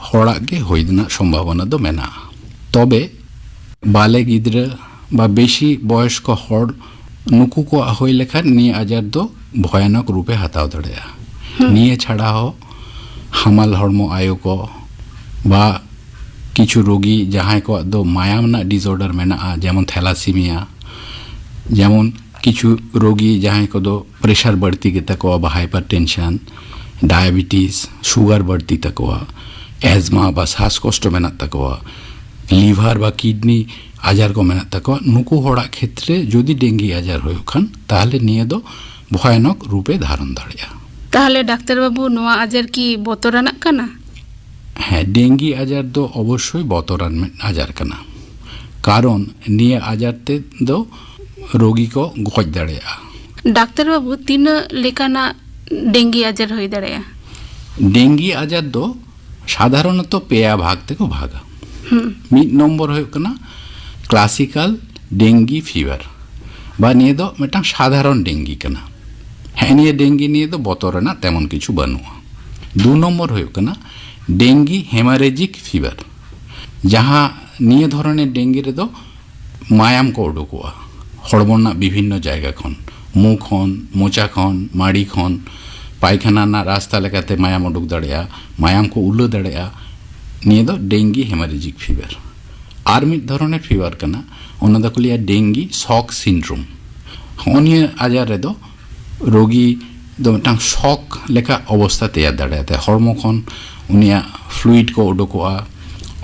ᱦᱚᱲᱟᱜ ᱜᱮ ᱦᱩᱭ ᱨᱮᱱᱟᱜ ᱥᱚᱢᱵᱷᱟᱵᱚᱱᱟ ᱫᱚ ᱢᱮᱱᱟᱜᱼᱟ᱾ ᱛᱚᱵᱮ ᱵᱟᱞᱮ ᱜᱤᱫᱽᱨᱟᱹ ᱵᱟ ᱵᱮᱥᱤ ᱵᱚᱭᱚᱥᱠᱚ ᱦᱚᱲ, ᱱᱩᱠᱩ ᱠᱚᱣᱟᱜ ᱦᱩᱭ ᱞᱮᱠᱷᱟᱱ ᱱᱤᱭᱟᱹ ᱟᱡᱟᱨ ᱫᱚ ᱵᱷᱚᱭᱟᱱᱚᱠ ᱨᱩᱯᱮ ᱦᱟᱛᱟᱣ ᱫᱟᱲᱮᱭᱟᱜᱼᱟ᱾ ᱦᱩᱸ᱾ ᱱᱤᱭᱟᱹ ᱪᱷᱟᱲᱟ ᱦᱚᱸ ᱦᱟᱢᱟᱞ ᱦᱚᱲᱢᱚ ᱟᱭᱳ ᱠᱚ ᱵᱟ ᱠᱤᱪᱷᱩ ᱨᱳᱜᱤ ᱡᱟᱦᱟᱸᱭ ᱠᱚᱣᱟᱜ ᱫᱚ ᱢᱟᱭᱟᱢ ᱨᱮᱱᱟᱜ ᱰᱤᱥᱚᱨᱰᱟᱨ ᱢᱮᱱᱟᱜᱼᱟ, ᱡᱮᱢᱚᱱ ᱛᱷᱮᱞᱟᱥᱤᱢᱤᱭᱟ, ᱡᱮᱢᱚᱱ ᱠᱤᱪᱷᱩ ᱨᱳᱜᱤ ᱡᱟᱦᱟᱸᱭ ᱠᱚᱫᱚ ᱯᱨᱮᱥᱟᱨ ᱵᱟᱹᱲᱛᱤ ᱜᱮᱛᱟ ᱠᱚᱣᱟ ᱵᱟ ᱦᱟᱭᱯᱟᱨ ᱴᱮᱱᱥᱚᱱ, ᱰᱟᱭᱟᱵᱮᱴᱤᱥ, ᱥᱩᱜᱟᱨ ᱵᱟᱹᱲᱛᱤ ᱛᱟᱠᱚᱣᱟ, ᱮᱡᱢᱟ ᱵᱟ ᱥᱟᱥ ᱠᱚᱥᱴᱚ ᱢᱮᱱᱟᱜ ᱛᱟᱠᱚᱣᱟ, ᱞᱤᱵᱷᱟᱨ ᱵᱟ ᱠᱤᱰᱱᱤ ᱟᱡᱟᱨ ᱠᱚ ᱢᱮᱱᱟᱜ ᱛᱟᱠᱚᱣᱟ, ᱱᱩᱠᱩ ᱦᱚᱲᱟᱜ ᱠᱷᱮᱛᱨᱮ ᱡᱩᱫᱤ ᱰᱮᱝᱜᱤ ᱟᱡᱟᱨ ᱦᱩᱭᱩᱜ ᱠᱷᱟᱱ, ᱛᱟᱦᱚᱞᱮ ᱱᱤᱭᱟᱹ ᱫᱚ ᱵᱷᱚᱭᱟᱱᱚᱠ ᱨᱩᱯᱮ ᱫᱷᱟᱨᱚᱱ ᱫᱟᱲᱮᱭᱟᱜᱼᱟ᱾ ᱛᱟᱦᱚᱞᱮ ᱰᱟᱠᱛᱟᱨ ᱵᱟᱹᱵᱩ, ᱱᱚᱣᱟ ᱟᱡᱟᱨ ᱠᱤ ᱵᱚᱛᱚᱨᱟᱱᱟᱜ ᱠᱟᱱᱟ? ᱦᱮᱸ, ᱰᱮᱝᱜᱤ ᱟᱡᱟᱨ ᱫᱚ ᱚᱵᱚᱥᱥᱳᱭ ᱵᱚᱛᱚᱨᱟᱱ ᱢᱤᱫ ᱟᱡᱟᱨ ᱠᱟᱱᱟ, ᱠᱟᱨᱚᱱ ᱱᱤᱭᱟᱹ ᱟᱡᱟᱨ ᱛᱮᱫᱚ ᱨᱳᱜᱤ ᱠᱚ ᱜᱚᱡ ᱫᱟᱲᱮᱭᱟᱜᱼᱟ᱾ ᱰᱟᱠᱛᱟᱨ ᱵᱟᱹᱵᱩ, ᱛᱤᱱᱟᱹᱜ ᱞᱮᱠᱟᱱᱟᱜ ᱰᱮᱝᱜᱤ ᱟᱡᱟᱨ ᱦᱩᱭ ᱫᱟᱲᱮᱭᱟᱜᱼᱟ? ᱰᱮᱝᱜᱤ ᱟᱡᱟᱨ ᱫᱚ ᱥᱟᱫᱷᱟᱨᱚᱱᱚᱛᱚ ᱯᱮᱭᱟ ᱵᱷᱟᱜᱽ ᱛᱮᱠᱚ ᱵᱷᱟᱜᱟ᱾ ᱦᱩᱸ᱾ ᱢᱤᱫ ᱱᱚᱢᱵᱚᱨ ᱦᱩᱭᱩᱜ ᱠᱟᱱᱟ ᱠᱞᱟᱥᱤᱠᱟᱞ ᱰᱮᱝᱜᱤ ᱯᱷᱤᱵᱟᱨ, ᱵᱟ ᱱᱤᱭᱟᱹ ᱫᱚ ᱢᱤᱫᱴᱟᱝ ᱥᱟᱫᱷᱟᱨᱚᱱ ᱰᱮᱝᱜᱤ ᱠᱟᱱᱟ᱾ ᱦᱮᱸ, ᱱᱤᱭᱟᱹ ᱰᱮᱝᱜᱤ ᱱᱤᱭᱮ ᱫᱚ ᱵᱚᱛᱚᱨ ᱨᱮᱱᱟᱜ ᱛᱮᱢᱚᱱ ᱠᱤᱪᱷᱩ ᱵᱟᱹᱱᱩᱜᱼᱟ᱾ ᱫᱩ ᱱᱚᱢᱵᱚᱨ ᱦᱩᱭᱩᱜ ᱠᱟᱱᱟ ᱰᱮᱝᱜᱤ ᱦᱮᱢᱟᱨᱮᱡᱤᱠ ᱯᱷᱤᱵᱟᱨ, ᱡᱟᱦᱟᱸ ᱱᱤᱭᱟᱹ ᱫᱷᱚᱨᱚᱱᱮᱨ ᱰᱮᱝᱜᱤ ᱨᱮᱫᱚ ᱢᱟᱭᱟᱢ ᱠᱚ ᱩᱰᱩᱠᱚᱜᱼᱟ ᱦᱚᱲᱢᱚ ᱨᱮᱱᱟᱜ ᱵᱤᱵᱷᱤᱱᱱᱚ ᱡᱟᱭᱜᱟ ᱠᱷᱚᱱ, ᱢᱩ ᱠᱷᱚᱱ, ᱢᱚᱪᱟ ᱠᱷᱚᱱ, ᱢᱟᱲᱤ ᱠᱷᱚᱱ, ᱯᱟᱭᱠᱷᱟᱱᱟ ᱨᱮᱱᱟᱜ ᱨᱟᱥᱛᱟ ᱞᱮᱠᱟᱛᱮ ᱢᱟᱭᱟᱢ ᱩᱰᱩᱠ ᱫᱟᱲᱮᱭᱟᱜᱼᱟ, ᱢᱟᱭᱟᱢ ᱠᱚ ᱩᱞᱟᱹ ᱫᱟᱲᱮᱭᱟᱜᱼᱟ᱾ ᱱᱤᱭᱟᱹ ᱫᱚ ᱰᱮᱝᱜᱤ ᱦᱮᱢᱟᱨᱮᱡᱤᱠ ᱯᱷᱤᱵᱟᱨ᱾ ᱟᱨ ᱢᱤᱫ ᱫᱷᱚᱨᱚᱱᱮᱨ ᱯᱷᱤᱵᱟᱨ ᱠᱟᱱᱟ, ᱚᱱᱟ ᱫᱚᱠᱚ ᱞᱟᱹᱭᱟ ᱰᱮᱝᱜᱤ ᱥᱚᱠ ᱥᱤᱱᱰᱨᱳᱢ᱾ ᱦᱚᱸᱜᱼᱚ ᱱᱤᱭᱟᱹ ᱟᱡᱟᱨ ᱨᱮᱫᱚ ᱨᱳᱜᱤ ᱫᱚ ᱢᱤᱫᱴᱟᱝ ᱥᱚᱠ ᱞᱮᱠᱟ ᱚᱵᱚᱥᱛᱟ ᱛᱮᱭᱟᱨ ᱫᱟᱲᱮᱭᱟᱛᱟᱭᱟ᱾ ᱦᱚᱲᱢᱚ ᱠᱷᱚᱱ ᱩᱱᱤᱭᱟᱜ ᱯᱷᱞᱩᱭᱤᱰ ᱠᱚ ᱩᱰᱩᱠᱚᱜᱼᱟ,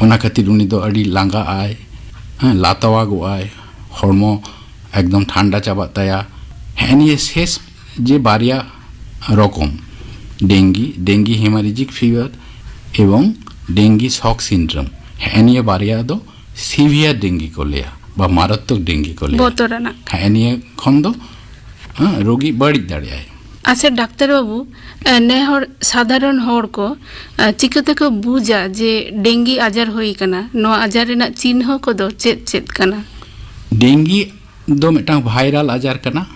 ᱚᱱᱟ ᱠᱷᱟᱹᱛᱤᱨ ᱩᱱᱤ ᱫᱚ ᱟᱹᱰᱤ ᱞᱟᱸᱜᱟᱜ ᱟᱭ, ᱦᱮᱸ, ᱞᱟᱛᱟᱣᱟᱜᱚᱜ ᱟᱭ, ᱦᱚᱲᱢᱚ ᱮᱠᱫᱚᱢ ᱴᱷᱟᱱᱰᱟ ᱪᱟᱵᱟᱜ ᱛᱟᱭᱟ᱾ ᱦᱮᱸ, ᱱᱤᱭᱟᱹ ᱥᱮᱥ ᱡᱮ ᱵᱟᱨᱭᱟ ᱨᱚᱠᱚᱢ, ᱰᱮᱝᱜᱤ, dengue hemorrhagic fever, ᱮᱵᱚᱝ dengue shock syndrome, ᱦᱮᱸ, ᱱᱤᱭᱟᱹ ᱵᱟᱨᱭᱟ ᱫᱚ ᱥᱤᱵᱷᱤᱭᱟᱨ ᱰᱮᱝᱜᱤ ᱠᱚ ᱞᱟᱹᱭᱟ ᱵᱟ ᱢᱟᱨᱟᱛᱛᱚᱠ ᱰᱮᱝᱜᱤ ᱠᱚ ᱞᱟᱹᱭᱟ᱾ ᱵᱚᱛᱚᱨᱟᱱᱟᱜ᱾ ᱦᱮᱸ, ᱱᱤᱭᱟᱹ ᱠᱷᱚᱱ ᱫᱚ, ᱦᱮᱸ, ᱨᱳᱜᱤ ᱵᱟᱹᱲᱤᱡ ᱫᱟᱲᱮᱭᱟᱜᱼᱟᱭ᱾ ᱟᱪᱪᱷᱟ ᱰᱟᱠᱛᱟᱨ ᱵᱟᱹᱵᱩ, ᱮ, ᱱᱮ ᱦᱚᱲ ᱥᱟᱫᱷᱟᱨᱚᱱ ᱦᱚᱲ ᱠᱚ, ᱮ, ᱪᱤᱠᱟᱹ ᱛᱮᱠᱚ ᱵᱩᱡᱟ ᱡᱮ ᱰᱮᱝᱜᱤ ᱟᱡᱟᱨ ᱦᱩᱭ ᱟᱠᱟᱱᱟ? ᱱᱚᱣᱟ ᱟᱡᱟᱨ ᱨᱮᱱᱟᱜ ᱪᱤᱱᱦᱟᱹ ᱠᱚᱫᱚ ᱪᱮᱫ ᱪᱮᱫ ᱠᱟᱱᱟ? ᱰᱮᱝᱜᱤ ᱫᱚ ᱢᱤᱫᱴᱟᱝ ᱵᱷᱟᱭᱨᱟᱞ ᱟᱡᱟᱨ ᱠᱟᱱᱟ᱾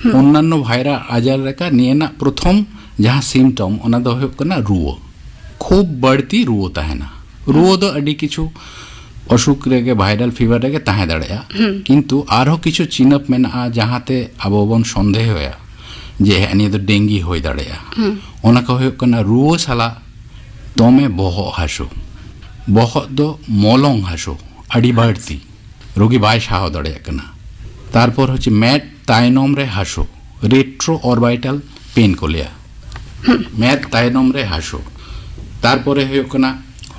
ᱦᱩᱸ᱾ ᱚᱱᱱᱟᱱᱚ ᱵᱷᱟᱭᱨᱟᱞ ᱟᱡᱟᱨ ᱞᱮᱠᱟ ᱱᱤᱭᱟᱹ ᱨᱮᱱᱟᱜ ᱯᱨᱚᱛᱷᱚᱢ ᱡᱟᱦᱟᱸ ᱥᱤᱢᱴᱚᱢ, ᱚᱱᱟ ᱫᱚ ᱦᱩᱭᱩᱜ ᱠᱟᱱᱟ ᱨᱩᱣᱟᱹ᱾ ᱠᱷᱩᱵ ᱵᱟᱹᱲᱛᱤ ᱨᱩᱣᱟᱹ ᱛᱟᱦᱮᱱᱟ᱾ ᱨᱩᱣᱟᱹ ᱫᱚ ᱟᱹᱰᱤ ᱠᱤᱪᱷᱩ ᱚᱥᱩᱠ ᱨᱮᱜᱮ, ᱵᱷᱟᱭᱨᱟᱞ ᱯᱷᱤᱵᱟᱨ ᱨᱮᱜᱮ ᱛᱟᱦᱮᱸ ᱫᱟᱲᱮᱭᱟᱜᱼᱟ᱾ ᱦᱩᱸ᱾ ᱠᱤᱱᱛᱩ ᱟᱨᱦᱚᱸ ᱠᱤᱪᱷᱩ ᱪᱤᱱᱦᱟᱹᱯ ᱢᱮᱱᱟᱜᱼᱟ, ᱡᱟᱦᱟᱸᱛᱮ ᱟᱵᱚ ᱵᱚᱱ ᱥᱚᱱᱫᱮᱦᱚᱭᱟ ᱡᱮ ᱦᱮᱸ, ᱱᱤᱭᱟᱹ ᱫᱚ ᱰᱮᱝᱜᱤ ᱦᱩᱭ ᱫᱟᱲᱮᱭᱟᱜᱼᱟ᱾ ᱦᱩᱸ᱾ ᱚᱱᱟ ᱠᱚ ᱦᱩᱭᱩᱜ ᱠᱟᱱᱟ ᱨᱩᱣᱟᱹ ᱥᱟᱞᱟᱜ ᱫᱚᱢᱮ ᱵᱚᱦᱚᱜ ᱦᱟᱹᱥᱩ, ᱵᱚᱦᱚᱜ ᱫᱚ ᱢᱚᱞᱚᱝ ᱦᱟᱹᱥᱩ ᱟᱹᱰᱤ ᱵᱟᱹᱲᱛᱤ, ᱨᱳᱜᱤ ᱵᱟᱭ ᱥᱟᱦᱟᱣ ᱫᱟᱲᱮᱭᱟᱜ ᱠᱟᱱᱟ᱾ ᱛᱟᱨᱯᱚᱨ ᱦᱚᱪᱪᱷᱮ ᱢᱮᱫ ᱛᱟᱭᱱᱚᱢ ᱨᱮ ᱦᱟᱹᱥᱩ, retroorbital pain ᱠᱚ ᱞᱟᱹᱭᱟ, ᱢᱮᱫ ᱛᱟᱭᱱᱚᱢ ᱨᱮ ᱦᱟᱹᱥᱩ᱾ ᱛᱟᱨᱯᱚᱨᱮ ᱦᱩᱭᱩᱜ ᱠᱟᱱᱟ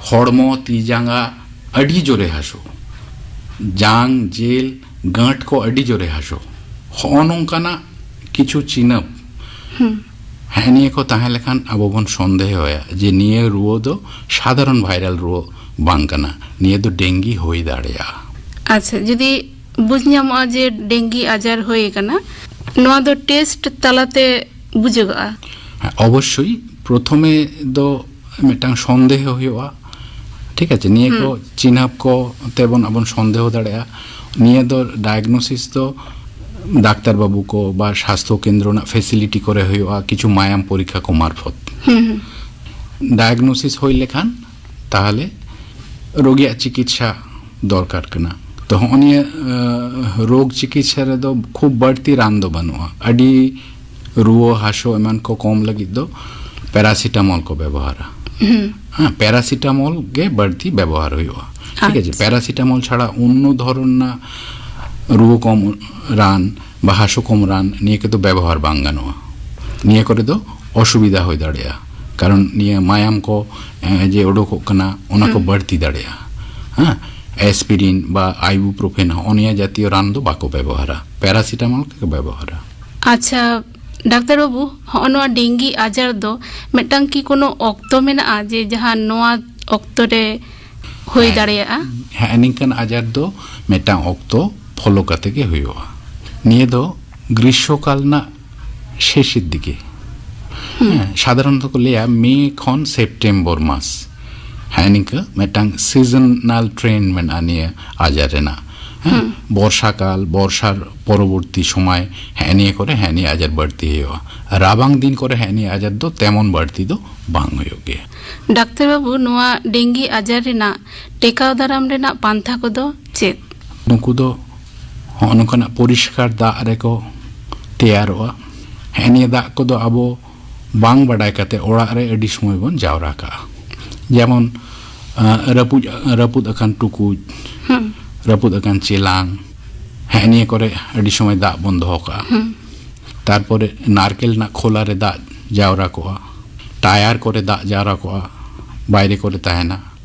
ᱦᱚᱲᱢᱚ, ᱛᱤ ᱡᱟᱸᱜᱟ ᱟᱹᱰᱤ ᱡᱳᱨᱮ ᱦᱟᱹᱥᱩ, ᱡᱟᱝ, ᱡᱤᱞ, ᱜᱟᱹᱴ ᱠᱚ ᱟᱹᱰᱤ ᱡᱳᱨᱮ ᱦᱟᱹᱥᱩ᱾ ᱦᱚᱸᱜᱼᱚ ᱱᱚᱝᱠᱟᱱᱟᱜ ᱠᱤᱪᱷᱩ ᱪᱤᱱᱦᱟᱹᱯ, ᱦᱮᱸ, ᱱᱤᱭᱟᱹ ᱠᱚ ᱛᱟᱦᱮᱸ ᱞᱮᱠᱷᱟᱱ ᱟᱵᱚ ᱵᱚᱱ ᱥᱚᱱᱫᱮᱦᱚᱭᱟ ᱡᱮ ᱱᱤᱭᱟᱹ ᱨᱩᱣᱟᱹ ᱫᱚ ᱥᱟᱫᱷᱟᱨᱚᱱ ᱵᱷᱟᱭᱨᱟᱞ ᱨᱩᱣᱟᱹ ᱵᱟᱝ ᱠᱟᱱᱟ, ᱱᱤᱭᱟᱹ ᱫᱚ ᱰᱮᱝᱜᱤ ᱦᱩᱭ ᱫᱟᱲᱮᱭᱟᱜᱼᱟ᱾ ᱟᱪᱪᱷᱟ, ᱡᱩᱫᱤ ᱵᱩᱡᱽ ᱧᱟᱢᱚᱜᱼᱟ ᱡᱮ ᱰᱮᱝᱜᱤ ᱟᱡᱟᱨ ᱦᱩᱭ ᱟᱠᱟᱱᱟ, ᱱᱚᱣᱟ ᱫᱚ ᱴᱮᱥᱴ ᱛᱟᱞᱟᱛᱮ ᱵᱩᱡᱷᱟᱹᱜᱚᱜᱼᱟ? ᱦᱮᱸ, ᱚᱵᱚᱥᱥᱳᱭ᱾ ᱯᱨᱚᱛᱷᱚᱢᱮ ᱫᱚ ᱢᱤᱫᱴᱟᱝ ᱥᱚᱱᱫᱮᱦᱚ ᱦᱩᱭᱩᱜᱼᱟ, ᱴᱷᱤᱠ ᱟᱪᱷᱮ? ᱱᱤᱭᱟᱹ ᱠᱚ ᱦᱩᱸ᱾ ᱪᱤᱱᱦᱟᱹᱯ ᱠᱚ ᱛᱮᱵᱚᱱ ᱟᱵᱚᱱ ᱥᱚᱱᱫᱮᱦᱚ ᱫᱟᱲᱮᱭᱟᱜᱼᱟ᱾ ᱱᱤᱭᱟᱹ ᱫᱚ ᱰᱟᱭᱟᱜᱱᱳᱥᱤᱥ ᱫᱚ ᱰᱟᱠᱛᱟᱨ ᱵᱟᱹᱵᱩ ᱠᱚ ᱵᱟ ᱥᱟᱥᱛᱷᱚ ᱠᱮᱱᱫᱨᱚ ᱨᱮᱱᱟᱜ ᱯᱷᱮᱥᱤᱞᱤᱴᱤ ᱠᱚᱨᱮ ᱦᱩᱭᱩᱜᱼᱟ, ᱠᱤᱪᱷᱩ ᱢᱟᱭᱟᱢ ᱯᱚᱨᱤᱠᱠᱷᱟ ᱠᱚ ᱢᱟᱨᱯᱷᱚᱛ᱾ ᱦᱩᱸ, ᱦᱩᱸ᱾ ᱰᱟᱭᱟᱜᱱᱳᱥᱤᱥ ᱦᱩᱭ ᱞᱮᱠᱷᱟᱱ ᱛᱟᱦᱚᱞᱮ ᱨᱳᱜᱤᱭᱟᱜ ᱪᱤᱠᱤᱛᱥᱟ ᱫᱚᱨᱠᱟᱨ ᱠᱟᱱᱟ᱾ ᱛᱚ ᱦᱚᱸᱜᱼᱚ ᱱᱤᱭᱟᱹ, ᱟᱸ, ᱨᱳᱜᱽ ᱪᱤᱠᱤᱛᱥᱟ ᱨᱮᱫᱚ ᱠᱷᱩᱵ ᱵᱟᱹᱲᱛᱤ ᱨᱟᱱ ᱫᱚ ᱵᱟᱹᱱᱩᱜᱼᱟ᱾ ᱟᱹᱰᱤ ᱨᱩᱣᱟᱹ ᱦᱟᱹᱥᱩ ᱮᱢᱟᱱ ᱠᱚ ᱠᱚᱢ ᱞᱟᱹᱜᱤᱫ ᱫᱚ ᱯᱮᱨᱟᱥᱤᱴᱟᱢᱚᱞ ᱠᱚ ᱵᱮᱵᱚᱦᱟᱨᱟ᱾ ᱦᱩᱸ᱾ ᱦᱮᱸ, ᱯᱮᱨᱟᱥᱤᱴᱟᱢᱚᱞ ᱜᱮ ᱵᱟᱹᱲᱛᱤ ᱵᱮᱵᱚᱦᱟᱨ ᱦᱩᱭᱩᱜᱼᱟ᱾ ᱴᱷᱤᱠ ᱟᱪᱷᱮ? ᱟᱪᱪᱷᱟ᱾ ᱯᱮᱨᱟᱥᱤᱴᱟᱢᱚᱞ ᱪᱷᱟᱲᱟ ᱚᱱᱱᱚ ᱫᱷᱚᱨᱚᱱ ᱨᱮᱱᱟᱜ ᱨᱩᱣᱟᱹ ᱠᱚᱢ ᱨᱟᱱ, ᱵᱟᱦᱟ ᱥᱩᱠᱩᱢ ᱨᱟᱱ, ᱱᱤᱭᱟᱹ ᱠᱚᱫᱚ ᱵᱮᱵᱚᱦᱟᱨ ᱵᱟᱝ ᱜᱟᱱᱚᱜᱼᱟ᱾ ᱱᱤᱭᱟᱹ ᱠᱚᱨᱮ ᱫᱚ ᱚᱥᱩᱵᱤᱫᱷᱟ ᱦᱩᱭ ᱫᱟᱲᱮᱭᱟᱜᱼᱟ, ᱠᱟᱨᱚᱱ ᱱᱤᱭᱟᱹ ᱢᱟᱭᱟᱢ ᱠᱚ, ᱮ, ᱡᱮ ᱩᱰᱩᱠᱚᱜ ᱠᱟᱱᱟ, ᱚᱱᱟ ᱠᱚ ᱦᱩᱸ᱾ ᱵᱟᱹᱲᱛᱤ ᱫᱟᱲᱮᱭᱟᱜᱼᱟ᱾ ᱦᱮᱸ, ᱮᱥᱯᱤᱨᱤᱱ ᱵᱟ ᱟᱭᱵᱩᱯᱨᱳᱯᱷᱮᱱ, ᱦᱚᱸᱜᱼᱚ ᱱᱤᱭᱟᱹ ᱡᱟᱛᱤᱭᱚ ᱨᱟᱱ ᱫᱚ ᱵᱟᱠᱚ ᱵᱮᱵᱚᱦᱟᱨᱟ, ᱯᱮᱨᱟᱥᱤᱴᱟᱢᱚᱞ ᱜᱮᱠᱚ ᱵᱮᱵᱚᱦᱟᱨᱟ᱾ ᱟᱪᱪᱷᱟ, ᱰᱟᱠᱛᱟᱨ ᱵᱟᱹᱵᱩ, ᱦᱚᱸᱜᱼᱚ ᱱᱚᱣᱟ ᱰᱮᱝᱜᱤ ᱟᱡᱟᱨ ᱫᱚ ᱢᱤᱫᱴᱟᱝ ᱠᱤ ᱠᱳᱱᱳ ᱚᱠᱛᱚ ᱢᱮᱱᱟᱜᱼᱟ, ᱡᱮ ᱡᱟᱦᱟᱸ ᱱᱚᱣᱟ ᱚᱠᱛᱚ ᱨᱮ ᱦᱩᱭ ᱦᱮᱸ᱾ ᱫᱟᱲᱮᱭᱟᱜᱼᱟ? ᱦᱮᱸ, ᱱᱤᱝᱠᱟᱹᱱ ᱟᱡᱟᱨ ᱫᱚ ᱢᱤᱫᱴᱟᱝ ᱚᱠᱛᱚ ᱯᱷᱚᱞᱳ ᱠᱟᱛᱮ ᱜᱮ ᱦᱩᱭᱩᱜᱼᱟ᱾ ᱱᱤᱭᱟᱹ ᱫᱚ ᱜᱨᱤᱥᱥᱚᱠᱟᱞ ᱨᱮᱱᱟᱜ ᱥᱮᱥᱮᱨ ᱫᱤᱠᱮ᱾ ᱦᱮᱸ, ᱥᱟᱫᱷᱟᱨᱚᱱᱚᱛᱚ ᱠᱚ ᱞᱟᱹᱭᱟ ᱢᱮ ᱠᱷᱚᱱ ᱥᱮᱯᱴᱮᱢᱵᱚᱨ ᱢᱟᱥ᱾ ᱦᱮᱸ, ᱱᱤᱝᱠᱟᱹ ᱢᱤᱫᱴᱟᱝ ᱥᱤᱡᱚᱱᱟᱞ ᱴᱨᱮᱱᱰ ᱢᱮᱱᱟᱜᱼᱟ ᱱᱤᱭᱟᱹ ᱟᱡᱟᱨ ᱨᱮᱱᱟᱜ᱾ ᱦᱮᱸ, ᱦᱩᱸ᱾ ᱵᱚᱨᱥᱟ ᱠᱟᱞ, ᱵᱚᱨᱥᱟᱨ ᱯᱚᱨᱚᱵᱚᱨᱛᱤ ᱥᱚᱢᱚᱭ ᱦᱮᱸ ᱱᱤᱭᱟᱹ ᱠᱚᱨᱮ ᱦᱮᱸ ᱱᱤᱭᱟᱹ ᱟᱡᱟᱨ ᱵᱟᱹᱲᱛᱤ ᱦᱩᱭᱩᱜᱼᱟ᱾ ᱨᱟᱵᱟᱝ ᱫᱤᱱ ᱠᱚᱨᱮ ᱦᱮᱸ ᱱᱤᱭᱟᱹ ᱟᱡᱟᱨ ᱫᱚ ᱛᱮᱢᱚᱱ ᱵᱟᱹᱲᱛᱤ ᱫᱚ ᱵᱟᱝ ᱦᱩᱭᱩᱜ ᱜᱮᱭᱟ᱾ ᱰᱟᱠᱛᱟᱨ ᱵᱟᱹᱵᱩ, ᱱᱚᱣᱟ ᱰᱮᱝᱜᱤ ᱟᱡᱟᱨ ᱨᱮᱱᱟᱜ ᱴᱮᱠᱟᱣ ᱫᱟᱨᱟᱢ ᱨᱮᱱᱟᱜ ᱯᱟᱱᱛᱷᱟ ᱠᱚᱫᱚ ᱪᱮᱫ? ᱱᱩᱠᱩ ᱫᱚ ᱦᱚᱸᱜᱼᱚ ᱱᱚᱝᱠᱟᱱᱟᱜ ᱯᱚᱨᱤᱥᱠᱟᱨ ᱫᱟᱜ ᱨᱮᱠᱚ ᱛᱮᱭᱟᱨᱚᱜᱼᱟ᱾ ᱦᱮᱸ ᱱᱤᱭᱟᱹ ᱫᱟᱜ ᱠᱚᱫᱚ ᱟᱵᱚ ᱵᱟᱝ ᱵᱟᱰᱟᱭ ᱠᱟᱛᱮ ᱚᱲᱟᱜ ᱨᱮ ᱟᱹᱰᱤ ᱥᱚᱢᱚᱭ ᱵᱚᱱ ᱡᱟᱣᱨᱟ ᱠᱟᱜᱼᱟ᱾ ᱡᱮᱢᱚᱱ, ᱟᱸ, ᱨᱟᱹᱯᱩᱫ, ᱨᱟᱹᱯᱩᱫ ᱟᱠᱟᱱ ᱴᱩᱠᱩᱡ, ᱦᱩᱸ᱾ ᱨᱟᱹᱯᱩᱫ ᱟᱠᱟᱱ ᱪᱮᱞᱟᱝ, ᱦᱮᱸ ᱱᱤᱭᱟᱹ ᱠᱚᱨᱮ ᱟᱹᱰᱤ ᱥᱚᱢᱚᱭ ᱫᱟᱜ ᱵᱚᱱ ᱫᱚᱦᱚ ᱠᱟᱜᱼᱟ᱾ ᱦᱩᱸ᱾ ᱛᱟᱨᱯᱚᱨᱮ ᱱᱟᱨᱠᱮᱞ ᱨᱮᱱᱟᱜ ᱠᱷᱳᱞᱟ ᱨᱮ ᱫᱟᱜ ᱡᱟᱣᱨᱟ ᱠᱚᱜᱼᱟ, ᱴᱟᱭᱟᱨ ᱠᱚᱨᱮ ᱫᱟᱜ ᱡᱟᱣᱨᱟ ᱠᱚᱜᱼᱟ, ᱵᱟᱭᱨᱮ ᱠᱚᱨᱮ ᱛᱟᱦᱮᱱᱟ,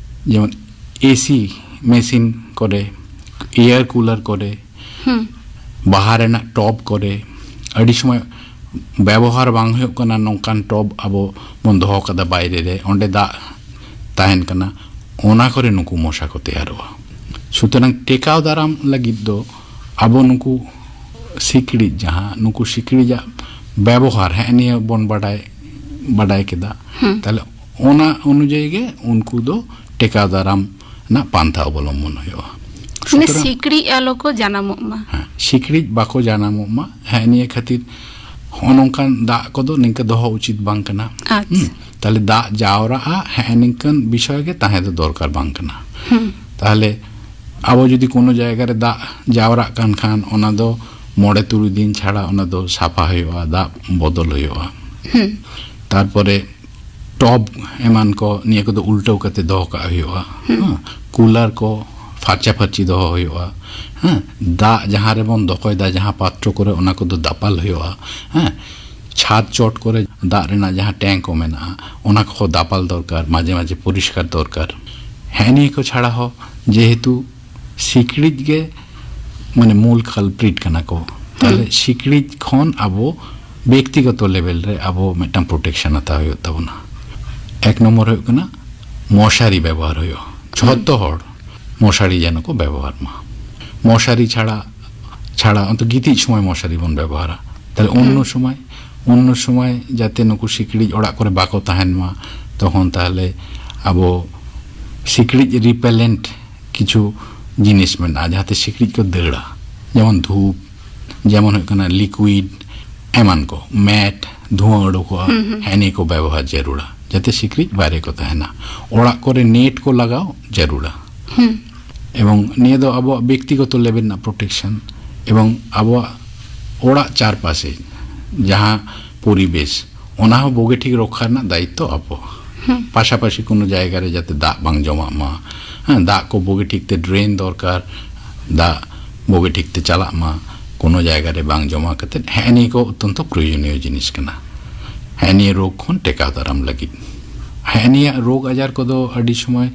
ᱡᱮᱢᱚᱱ ᱮᱥᱤ ᱢᱮᱥᱤᱱ ᱠᱚᱨᱮ, ᱮᱭᱟᱨ ᱠᱩᱞᱟᱨ ᱠᱚᱨᱮ, ᱦᱩᱸ᱾ ᱵᱟᱦᱟ ᱨᱮᱱᱟᱜ ᱴᱚᱵ ᱠᱚᱨᱮ, ᱟᱹᱰᱤ ᱥᱚᱢᱚᱭ ᱵᱮᱵᱚᱦᱟᱨ ᱵᱟᱝ ᱦᱩᱭᱩᱜ ᱠᱟᱱᱟ ᱱᱚᱝᱠᱟᱱ ᱴᱚᱵ ᱟᱵᱚ ᱵᱚᱱ ᱫᱚᱦᱚ ᱠᱟᱫᱟ ᱵᱟᱭᱨᱮ ᱨᱮ, ᱚᱸᱰᱮ ᱫᱟᱜ ᱛᱟᱦᱮᱱ ᱠᱟᱱᱟ, ᱚᱱᱟ ᱠᱚᱨᱮ ᱱᱩᱠᱩ ᱢᱚᱥᱟ ᱠᱚ ᱛᱮᱭᱟᱨᱚᱜᱼᱟ᱾ ᱥᱩᱛᱚᱨᱟᱝ ᱴᱮᱠᱟᱣ ᱫᱟᱨᱟᱢ ᱞᱟᱹᱜᱤᱫ ᱫᱚ ᱟᱵᱚ ᱱᱩᱠᱩ ᱥᱤᱠᱲᱤᱡ, ᱡᱟᱦᱟᱸ ᱱᱩᱠᱩ ᱥᱤᱠᱲᱤᱡᱟᱜ ᱵᱮᱵᱚᱦᱟᱨ, ᱦᱮᱸ ᱱᱤᱭᱟᱹ ᱵᱚᱱ ᱵᱟᱰᱟᱭ, ᱵᱟᱰᱟᱭ ᱠᱮᱫᱟ᱾ ᱦᱩᱸ᱾ ᱛᱟᱦᱞᱮ ᱚᱱᱟ ᱚᱱᱩᱡᱟᱭᱤ ᱜᱮ ᱩᱱᱠᱩ ᱫᱚ ᱴᱮᱠᱟᱣ ᱫᱟᱨᱟᱢ ᱨᱮᱱᱟᱜ ᱯᱟᱱᱛᱷᱟ ᱚᱵᱚᱞᱚᱢᱵᱚᱱ ᱦᱩᱭᱩᱜᱼᱟ᱾ ᱢᱟᱱᱮ ᱥᱩᱛᱚᱨᱟᱝ ᱥᱤᱠᱲᱤᱡ ᱟᱞᱚ ᱠᱚ ᱡᱟᱱᱟᱢᱚᱜ ᱢᱟ᱾ ᱦᱮᱸ, ᱥᱤᱠᱲᱤᱡ ᱵᱟᱠᱚ ᱡᱟᱱᱟᱢᱚᱜ ᱢᱟ, ᱦᱮᱸ ᱱᱤᱭᱟᱹ ᱠᱷᱟᱹᱛᱤᱨ ᱦᱚᱸᱜᱼᱚ ᱱᱚᱝᱠᱟᱱ ᱫᱟᱜ ᱠᱚᱫᱚ ᱱᱤᱝᱠᱟᱹ ᱫᱚᱦᱚ ᱩᱪᱤᱛ ᱵᱟᱝ ᱠᱟᱱᱟ᱾ ᱟᱪᱪᱷᱟ᱾ ᱦᱩᱸ, ᱛᱟᱦᱞᱮ ᱫᱟᱜ ᱡᱟᱣᱨᱟᱜᱼᱟ, ᱦᱮᱸ ᱱᱤᱝᱠᱟᱹᱱ ᱵᱤᱥᱚᱭ ᱜᱮ ᱛᱟᱦᱮᱸ ᱫᱚ ᱫᱚᱨᱠᱟᱨ ᱵᱟᱝ ᱠᱟᱱᱟ᱾ ᱦᱩᱸ᱾ ᱛᱟᱦᱞᱮ ᱟᱵᱚ ᱡᱩᱫᱤ ᱠᱳᱱᱳ ᱡᱟᱭᱜᱟ ᱨᱮ ᱫᱟᱜ ᱡᱟᱣᱨᱟᱜ ᱠᱟᱱ ᱠᱷᱟᱱ, ᱚᱱᱟ ᱫᱚ ᱢᱚᱬᱮ ᱛᱩᱨᱩᱭ ᱫᱤᱱ ᱪᱷᱟᱲᱟ ᱚᱱᱟ ᱫᱚ ᱥᱟᱯᱷᱟ ᱦᱩᱭᱩᱜᱼᱟ, ᱫᱟᱜ ᱵᱚᱫᱚᱞ ᱦᱩᱭᱩᱜᱼᱟ᱾ ᱦᱩᱸ᱾ ᱛᱟᱨᱯᱚᱨᱮ ᱴᱚᱵ ᱮᱢᱟᱱ ᱠᱚ, ᱱᱤᱭᱟᱹ ᱠᱚᱫᱚ ᱩᱞᱴᱟᱹᱣ ᱠᱟᱛᱮ ᱫᱚᱦᱚ ᱠᱟᱜ ᱦᱩᱭᱩᱜᱼᱟ᱾ ᱦᱩᱸ᱾ ᱦᱮᱸ, ᱠᱩᱞᱟᱨ ᱠᱚ, ᱯᱷᱟᱨᱪᱟ ᱯᱷᱟᱹᱨᱪᱤ ᱫᱚᱦᱚ ᱦᱩᱭᱩᱜᱼᱟ᱾ ᱦᱮᱸ, ᱫᱟᱜ ᱡᱟᱦᱟᱸ ᱨᱮᱵᱚᱱ ᱫᱚᱦᱚᱭᱮᱫᱟ, ᱡᱟᱦᱟᱸ ᱯᱟᱛᱨᱚ ᱠᱚᱨᱮ, ᱚᱱᱟ ᱠᱚᱫᱚ ᱫᱟᱯᱟᱞ ᱦᱩᱭᱩᱜᱼᱟ᱾ ᱦᱮᱸ, ᱪᱷᱟᱫᱽ ᱪᱚᱴ ᱠᱚᱨᱮ ᱫᱟᱜ ᱨᱮᱱᱟᱜ ᱡᱟᱦᱟᱸ ᱴᱮᱝᱠ ᱠᱚ ᱢᱮᱱᱟᱜᱼᱟ, ᱚᱱᱟ ᱠᱚᱦᱚᱸ ᱫᱟᱯᱟᱞ ᱫᱚᱨᱠᱟᱨ, ᱢᱟᱡᱷᱮ ᱢᱟᱡᱷᱮ ᱯᱚᱨᱤᱥᱠᱟᱨ ᱫᱚᱨᱠᱟᱨ᱾ ᱦᱮᱸ, ᱱᱤᱭᱟᱹ ᱠᱚ ᱪᱷᱟᱲᱟ ᱦᱚᱸ, ᱡᱮᱦᱮᱛᱩ ᱥᱤᱠᱲᱤᱡ ᱜᱮ ᱢᱟᱱᱮ ᱢᱩᱞ ᱠᱟᱞᱯᱨᱤᱴ ᱠᱟᱱᱟ ᱠᱚ, ᱛᱟᱦᱞᱮ ᱥᱤᱠᱲᱤᱡ ᱠᱷᱚᱱ ᱟᱵᱚ ᱵᱮᱠᱛᱤᱜᱚᱛᱚ ᱞᱮᱵᱮᱞ ᱨᱮ ᱟᱵᱚ ᱢᱤᱫᱴᱟᱝ ᱯᱨᱚᱴᱮᱠᱥᱚᱱ ᱦᱟᱛᱟᱣ ᱦᱩᱭᱩᱜ ᱛᱟᱵᱚᱱᱟ᱾ ᱮᱠ ᱱᱚᱢᱵᱚᱨ ᱦᱩᱭᱩᱜ ᱠᱟᱱᱟ ᱢᱚᱥᱟᱨᱤ ᱵᱮᱵᱚᱦᱟᱨ ᱦᱩᱭᱩᱜᱼᱟ᱾ ᱡᱷᱚᱛᱚ ᱦᱚᱲ ᱢᱚᱥᱟᱨᱤ ᱡᱮᱱᱚ ᱠᱚ ᱵᱮᱵᱚᱦᱟᱨ ᱢᱟ᱾ ᱢᱚᱥᱟᱨᱤ ᱪᱷᱟᱲᱟ, ᱪᱷᱟᱲᱟ ᱚᱱᱛᱮ ᱜᱤᱛᱤᱡ ᱥᱚᱢᱚᱭ ᱢᱚᱥᱟᱨᱤ ᱵᱚᱱ ᱵᱮᱵᱚᱦᱟᱨᱟ᱾ ᱛᱟᱦᱞᱮ ᱚᱱᱱᱚ ᱥᱚᱢᱚᱭ, ᱚᱱᱱᱚ ᱥᱚᱢᱚᱭ ᱡᱟᱛᱮ ᱱᱩᱠᱩ ᱥᱤᱠᱲᱤᱡ ᱚᱲᱟᱜ ᱠᱚᱨᱮ ᱵᱟᱠᱚ ᱛᱟᱦᱮᱱ ᱢᱟ, ᱛᱚᱠᱷᱚᱱ ᱛᱟᱦᱞᱮ ᱟᱵᱚ ᱥᱤᱠᱲᱤᱡ ᱨᱤᱯᱮᱞᱮᱱᱴ ᱠᱤᱪᱷᱩ ᱡᱤᱱᱤᱥ ᱢᱮᱱᱟᱜᱼᱟ, ᱡᱟᱦᱟᱸᱛᱮ ᱥᱤᱠᱲᱤᱡ ᱠᱚ ᱫᱟᱹᱲᱟ, ᱡᱮᱢᱚᱱ ᱫᱷᱩᱯ, ᱡᱮᱢᱚᱱ ᱦᱩᱭᱩᱜ ᱠᱟᱱᱟ ᱞᱤᱠᱩᱭᱤᱰ, ᱮᱢᱟᱱ ᱠᱚ, ᱢᱮᱴ, ᱫᱷᱩᱣᱟᱹ ᱩᱰᱩᱠᱚᱜᱼᱟ, ᱦᱮᱸ, ᱱᱤᱭᱟᱹ ᱠᱚ ᱵᱮᱵᱚᱦᱟᱨ ᱡᱟᱹᱨᱩᱲᱟ, ᱡᱟᱛᱮ ᱥᱤᱠᱲᱤᱡ ᱵᱟᱭᱨᱮ ᱠᱚ ᱛᱟᱦᱮᱱᱟ᱾ ᱚᱲᱟᱜ ᱠᱚᱨᱮ ᱱᱮᱴ ᱠᱚ ᱞᱟᱜᱟᱣ ᱡᱟᱹᱨᱩᱲᱟ᱾ ᱮᱵᱚᱝ ᱱᱤᱭᱟᱹ ᱫᱚ ᱟᱵᱚᱣᱟᱜ ᱵᱮᱠᱛᱤᱜᱚᱛᱚ ᱞᱮᱵᱮᱞ ᱨᱮᱱᱟᱜ ᱯᱨᱚᱴᱮᱠᱥᱚᱱ, ᱮᱵᱚᱝ ᱟᱵᱚᱣᱟᱜ ᱚᱲᱟᱜ ᱪᱟᱨᱯᱟᱥᱮ ᱡᱟᱦᱟᱸ ᱯᱚᱨᱤᱵᱮᱥ, ᱚᱱᱟ ᱦᱚᱸ ᱵᱩᱜᱤ ᱴᱷᱤᱠ ᱨᱚᱠᱠᱷᱟ ᱨᱮᱱᱟᱜ ᱫᱟᱭᱤᱛᱛᱚ ᱟᱵᱚ᱾ ᱯᱟᱥᱟᱯᱟᱥᱤ ᱠᱳᱱᱳ ᱡᱟᱭᱜᱟ ᱨᱮ ᱡᱟᱛᱮ ᱫᱟᱜ ᱵᱟᱝ ᱡᱚᱢᱟᱜ ᱢᱟ, ᱦᱮᱸ, ᱫᱟᱜ ᱠᱚ ᱵᱩᱜᱤ ᱴᱷᱤᱠ ᱛᱮ ᱰᱨᱮᱱ ᱫᱚᱨᱠᱟᱨ, ᱫᱟᱜ ᱵᱩᱜᱤ ᱴᱷᱤᱠ ᱛᱮ ᱪᱟᱞᱟᱜ ᱢᱟ, ᱠᱳᱱᱳ ᱡᱟᱭᱜᱟ ᱨᱮ ᱵᱟᱝ ᱡᱚᱢᱟ ᱠᱟᱛᱮ, ᱦᱮᱸ, ᱱᱤᱭᱟᱹ ᱠᱚ ᱚᱛᱛᱚᱱᱛᱚ ᱯᱨᱚᱭᱳᱡᱚᱱᱤᱭᱚ ᱡᱤᱱᱤᱥ ᱠᱟᱱᱟ᱾ ᱦᱮᱸ, ᱱᱤᱭᱟᱹ ᱨᱳᱜᱽ ᱠᱷᱚᱱ ᱴᱮᱠᱟᱣ ᱫᱟᱨᱟᱢ ᱞᱟᱹᱜᱤᱫ᱾ ᱦᱮᱸ, ᱱᱤᱭᱟᱹ ᱨᱳᱜᱽ ᱟᱡᱟᱨ ᱠᱚᱫᱚ ᱟᱹᱰᱤ ᱥᱚᱢᱚᱭ